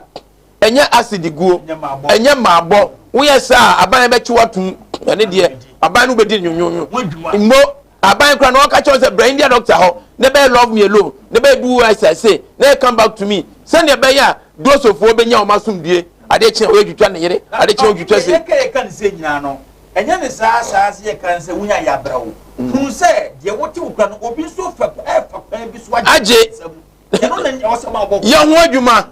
ɛnyɛ acid guo, ɛnyɛ mmaabɔ. Woyɛ saa a, aban bɛkye wo atom. Ɛne deɛ, aban no bɛdi nwonwonwo. Mmo, aban koraa na ɔka kyerɛ wo sɛ bra India doctor hɔ na bɛyɛ love me alone, na bɛyɛ do as I say, na yɛ come back to me. Sɛdeɛ ɛbɛyɛ a Dosofoɔ bɛnya wɔn asomdue. Adeɛ kye a, ɔyɛ twitwa ne yere, adeɛ kye a ɔtwitwa sei. Yɛka yɛka ne sɛ nyinaa no, ɛnyɛ ne saa saa sɛ yɛka ne sɛ wonya yɛ abrɛ wo. Hunu sɛ deɛ wote wo kura no, obi nso fa ɛfa kwan bi so agye. Agye. Yɛ ho adwuma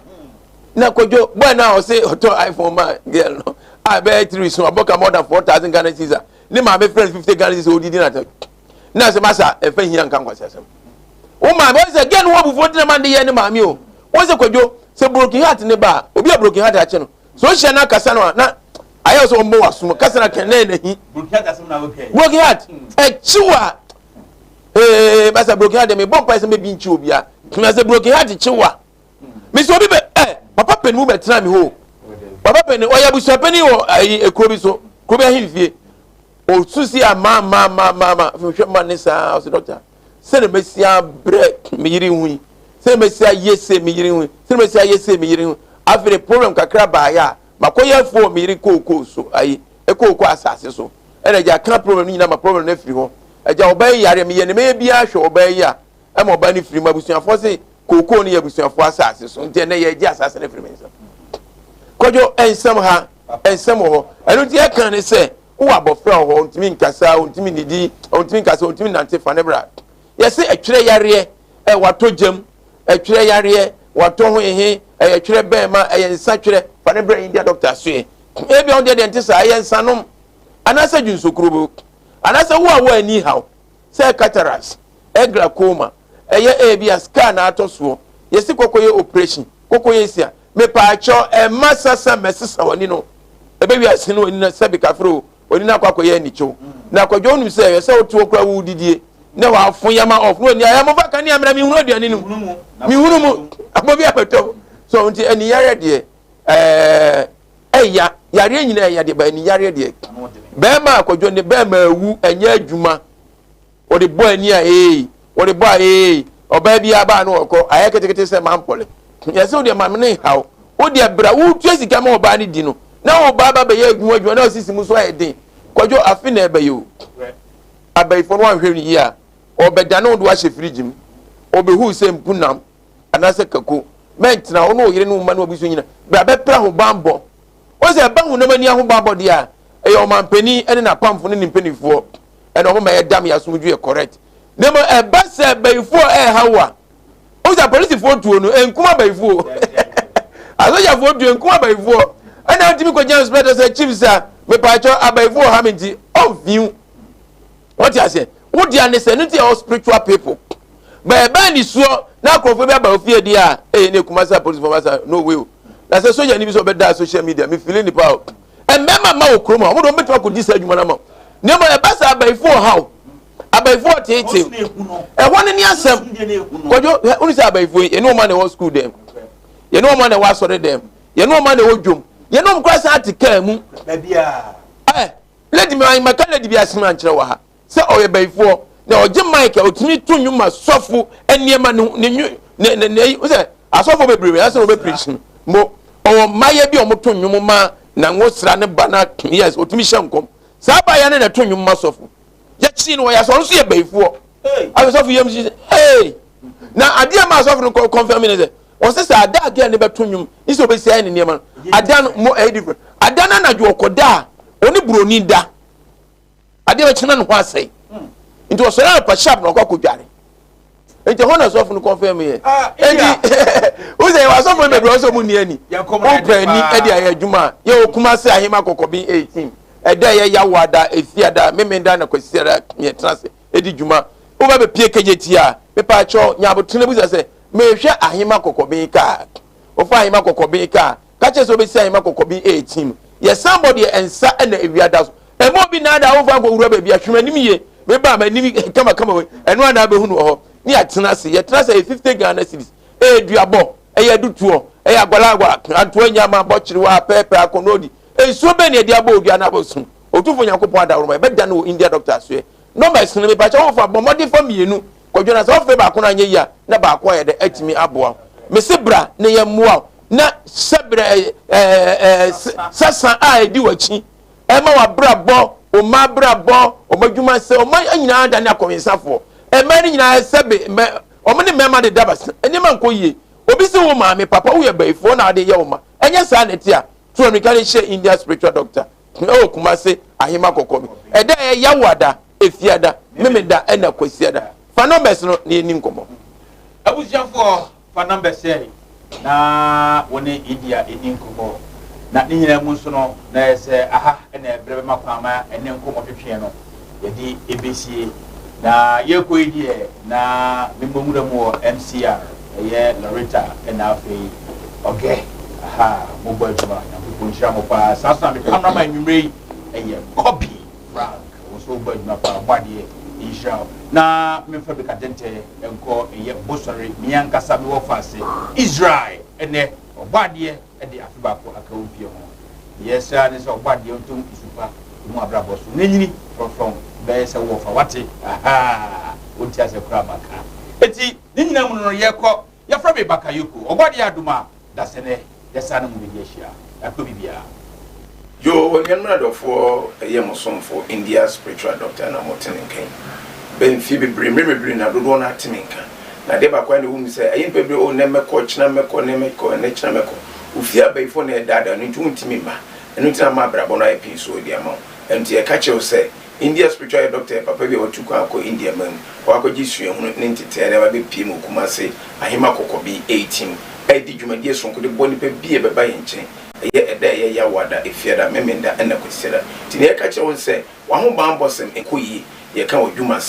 na Kwadwo boy na ɔse ɔtɔ iPhone ma girl no a bɛyɛ 3 weeks no abɔ ka more than 4,000 Ghana cedis a ne maame frɛ no 50 Ghana cedis odidi na tɛ na sɛ masa ɛfɛ hia nka nkwasi asɛm wo maame ɔse sɛ girl no ho abufuo tena ma de yɛ ne maame o. Wɔn sɛ Kwadwo, sɛ broken heart ne ba a, obi a broken heart akye no, sɛ ohyia no akasa no a, na ayɛ sɛ ɔmmɔ w'asom, kasa no kɛn na ɛna hi. Broken heart, ɛkyew a, ee, basa broken heart, mebɔ mpae sɛ mɛbi nkye obi a, na sɛ broken heart kyew a, mesɛ obi bɛ, ɛ, papa panin mu bɛtena me hɔ, papa panin, ɔyɛ abusua panin wɔ ayi ekuro bi so, kuro bi ahemfie, osu si a ma ma ma ma ma, hwɛ ma ne saa, ɔsɛ dɔkta. Sɛdeɛ mɛsi abrɛ me yere ho yi, sɛdeɛ mɛsi ayɛ sei me yere ho yi, sɛdeɛ mɛsi ayɛ sei me yere ho. Afei de problem kakra baeɛ a, makɔyɛ afuo wɔ me yere kookoo so, ayi, kookoo asase so. Ɛna agya ka problem no nyinaa ma problem no afiri hɔ. Agya ɔbaa yi yareɛ, meyɛ ne mɛyɛ biara hwɛ ɔbaa yi a, ɛma ɔbaa no firi mu. Abusuafoɔ se kookoo no yɛ abusuafoɔ asase so, nti ɛnɛ yɛgye asase no afiri me nsam. Kwadwo, nsɛm ha, nsɛm wɔ hɔ. Ɛno nti ɛka ne sɛ, Wowɔ abɔfra wɔ hɔ, ɔntumi nkasa, ɔntumi nnidi, ɔntumi nkasa, ɔntumi nnante, fa no bra. Yɛse ɛtwerɛ yareɛ, ɛ watɔ gyam, ɛtwerɛ yareɛ, watɔ ho ehe, ɛyɛ twerɛ bɛɛma, ɛyɛ nsa twerɛ, fa no bra India doctor asoɛ. Ebia wo deɛ deɛ nte saa, ɛyɛ nsanom, anaasɛ dwonsokrobo, anaasɛ wo a wo ani haw, sɛ cataracts, ɛ glaucoma, ɛyɛ ebia scar na atɔ soɔ, yɛse kɔkɔyɛ operation, kɔkɔyɛ sia, Mepaakyɛw ɛmma sasa mɛsesa w'ani no ɛbɛ wiase no w'ani na sɛbi kafre o w'ani no akɔ akɔyɛ anikyew na akɔdwa wonim sɛ ɛsɛ wote hɔ koraa wodidie na wafo yama off na w'ani ayɛ mofa kanea mmra mehunu aduane no mu mehunu mu abɔ bi abɛtɔ so nti ani yareɛ deɛ ɛɛ ɛya yareɛ nyinaa ɛya deɛ ba ani yareɛ deɛ bɛrima akɔdwa ne bɛrima awu ɛnyɛ adwuma Wɔde bɔ ani a ee, wɔde bɔ a ee, ɔbaa bi aba a na ɔkɔ, ayɛ ketekete sɛ mampɔle. Yɛsɛ wo deɛ ma me ne nhaw. Wo deɛ bra, wotua sika ma ɔbaa no di no, na wo ba ba bɛyɛ adwuma adwuma na ɔsisi mu so ayɛ den. Kwadwo, afe na ɛbɛyɛ o. Abayifoɔ no wanhwɛ no yie a, ɔbɛdane wo de wo ahyɛ firigye mu. Ɔbɛhu sɛ mpunam anaasɛ kako. Mɛntena, wo ne wo yere ne wo mma ne w'abusua nyina. Bra bɛpra ahobammɔ. Wo sɛ ɛba honam ani ahobammɔ deɛ a, ɛyɛ ɔmanpanin ne n'apamfo ne ne mpanimfoɔ ɛna wɔn ma yɛdam yɛ asomdwe yɛ correct na mmom ɛba sɛ bayifoɔ ɛreha wo a wohu sɛ apolisifoɔ tuo no ɛnkum abayifoɔ asogyafoɔ tuo ɛnkum abayifoɔ ɛna wotumi kɔgyina inspector sɛ chief sa mepaakyɛ abayifoɔ ha me nti ɔmfiw wɔte aseɛ wo dea ne sɛ no nti ɛwɔ spiritual people bɛɛbɛn ne suo na akorɔfoɔ bi aba ofie deɛ a ɛyɛ ne kuma sɛ apolisifoɔ ma sa no way o na sɛ sogya ni bi sɛ ɔbɛda social media mefili nipa o Mmarima mma wɔ kurom a, wɔn de wɔn bɛtumi akɔdi saa adwuma no ama wo. Na mmom ɛba sɛ abayifoɔ ɔhaw, abayifoɔ ɔteetee, ɛhɔ no ne asɛm. Kwadwo, hwɛ, wone sɛ abayifoɔ yi, yɛne wɔn na ɛwɔ sukuu dɛm, yɛne wɔn na ɛwɔ asɔre dɛm, yɛne wɔn na ɛwɔ dwom, yɛne wɔn koraa san ate kaa mu. Ɛ, lady mi, maka lady bi asɛm ankyerɛ wɔ ha. sɛ ɔyɛ bayifoɔ na ɔgye mic a ɔtumi to nnwom ma sɔfo nneɛma ne ne nwu ne ne ne sɛ asɔfo bebree asɛ wɔbɛ preach no mo ɔwɔ mmayewa bi a wɔto nnwom ma na ngosra ne ba na yes ɔtumi hyɛ nkɔm saa baayɛ no na ɛto nnwom ma sɔfo yɛkyi no wɔyɛ asɔ ɔno nso yɛ bayifoɔ afei sɔfo yam si ee na adeɛ ma asɔfo no kɔnfɛn mi ne sɛ ɔsɛ sɛ ada adeɛ ne bɛto nnwom ne sɛ ɔbɛsi ayɛ ne nneɛma no ada no mo ɛyɛ different ada no anadwo ɔkɔ da a ɔne buroni da adeɛ bɛkye na ne ho asɛe nti ɔsɔre anɔpa sharp na ɔkɔ akɔdware nti ɛhɔ na asɔfo no kɔnfɛn mu yɛ ah, nti wosɛ yɛwɔ asɔfo no bebree ɔsɛ ɔmo nni ani wopɛ ani ɛde ayɛ adwuma a yɛwɔ Kumasi ahema kɔkɔben 18 ɛda yɛ yawoada efiada memenda na kwasiada yɛtena ase ɛdi dwuma woba bɛpie kagye ti a mepaakyɛw nyaabotene busa sɛ mehwɛ ahema kɔkɔben kaa wofa ahema kɔkɔben kaa Ka kyerɛ sɛ wobɛsi ahema kɔkɔ bi retim. Yɛsan bɔ deɛ nsa na awia da so. Mma obi nnaadaa wo mfa nkɔwura baabi a hwɛ m'anim yie. Meba a m'anim kamakama wei, ɛno a na abɛhunu wɔ hɔ. Ne yɛatena ase. Yɛtena ase a ɛyɛ 50 Ghana cedis. Ɛyɛ duabɔ, ɛyɛ adutoɔ, ɛyɛ agwalagwa, antoa nyama, bɔkyerewa, pɛɛpɛɛ, akɔnɔɔdi. Nsuo bɛn na yɛde abɔ odua no abɔso? Otumfoɔ Nyankopɔn adaworoma, yɛbɛda no wɔ India doctor asoɛ. Numbers no, mepakyɛ wo fa, bɔ mmɔden fa mmienu. Kwadwo na sɛ wofrɛ baako no anyɛ yie a, na baako ayɛ dɛ atumi aboa wo. Mese bra na yɛmmoa wo na hyɛbrɛ ɛɛ sasa a ɛdi w'akyi ɛma w'abrabɔ, wo mma abrabɔ, wɔn adwuma sɛ wɔn nyinaa dane akɔwensafoɔ. Mmaa no nyinaa sɛbe mɛ wɔn ne mmarima deda basa nneɛma nkɔ yie. Obi se wo maame papa woyɛ bayifoɔ na ade yɛ wo ma. Ɛnyɛ saa na ɛte a, tu ammirika ne hyɛ India spiritual doctor ɛwɔ Kumase Ahema Kɔkɔbi. Ɛda ɛyɛ Yawoada. Efiada, Memeda ɛna Kwasiada. Fa numbers no na yɛnni nkɔmmɔ. Abusuafoɔ fa numbers ɛ na wo ne India ɛni nkɔmmɔ. Na ne nyinaa mu nso no na ɛyɛ sɛ aha na ɛberɛ bɛma kwan ma ɛnɛ nkɔmmɔ twetweɛ no yɛde ɛbɛsie. Na yɛrekɔ yi deɛ na memmɔ nwura mu wɔ MCR. Ɛyɛ Loretta ɛna afei Ɔgɛ. Aha, mobɔ adwuma. Nyankopɔn nhyira mo paa. Saa so na me cameraman anwummerɛ yi ɛyɛ Kobe Frank. Wo nso wobɔ adwuma paa. Bɔ adeɛ nhyira wo. Na memfa bi kadɛntɛ nkɔ ɛyɛ Bosɔre, me ankasa mewɔ faase Israel. Ɛnɛ ɔbɔ adeɛ de afe baako aka wo mfie ho. Deɛ yɛsrɛ ara ne sɛ ɔbɔ adeɛ ntom nsu pa mu abrabɔ so na nyini frɔmfrɔm bɛyɛ sɛ wo wɔfa wate ahaa wonte aseɛ koraa maka. Enti ne nyinaa mu no no yɛkɔ yɛfrɛ me Bakayoko ɔbɔ adeɛ adom a dasɛnɛ yɛsan ne mo bɛdi ahyia yɛakɔ bibiara. Yoo anuanom ne adɔfoɔ ɛyɛ mo somfo India spiritual doctor na mo te ne nka yi bɛ mfie bebree mmerɛ bebree na dodoɔ no ara te me nka na adeɛ baako a na ɛwɔ mu sɛ ɛyɛ nnipa bebree oh nnɛ mɛkɔ ɔkyena mɛkɔ nnɛ mɛkɔ ɛnɛ kyena mɛkɔ ofie abayifoɔ na ɛdaadaa no nti wontumi mma ɛno nti na ama abrabɔ no ayɛ pii so de ama wo ɛno nti yɛka kyerɛ wo sɛ India spiritual yɛ doctor yɛ papa bi a watu kwan akɔ India man mu hɔ akɔgye suahunu ne nteteɛ de aba abɛpue mu wɔ Kumase Ahema Kɔkɔbi 18 ɛredi dwumadie sononko de boa nnipa bi a ɛbɛba yɛn nkyɛn Ɛyɛ ɛda a ɛyɛ Yawoada, Efiada, Memenda ɛna Kwasiada. Nti nea yɛka kyerɛ wo ne sɛ, w'ahobanbɔsɛm nkɔ yie, yɛka w'adwumasɛm.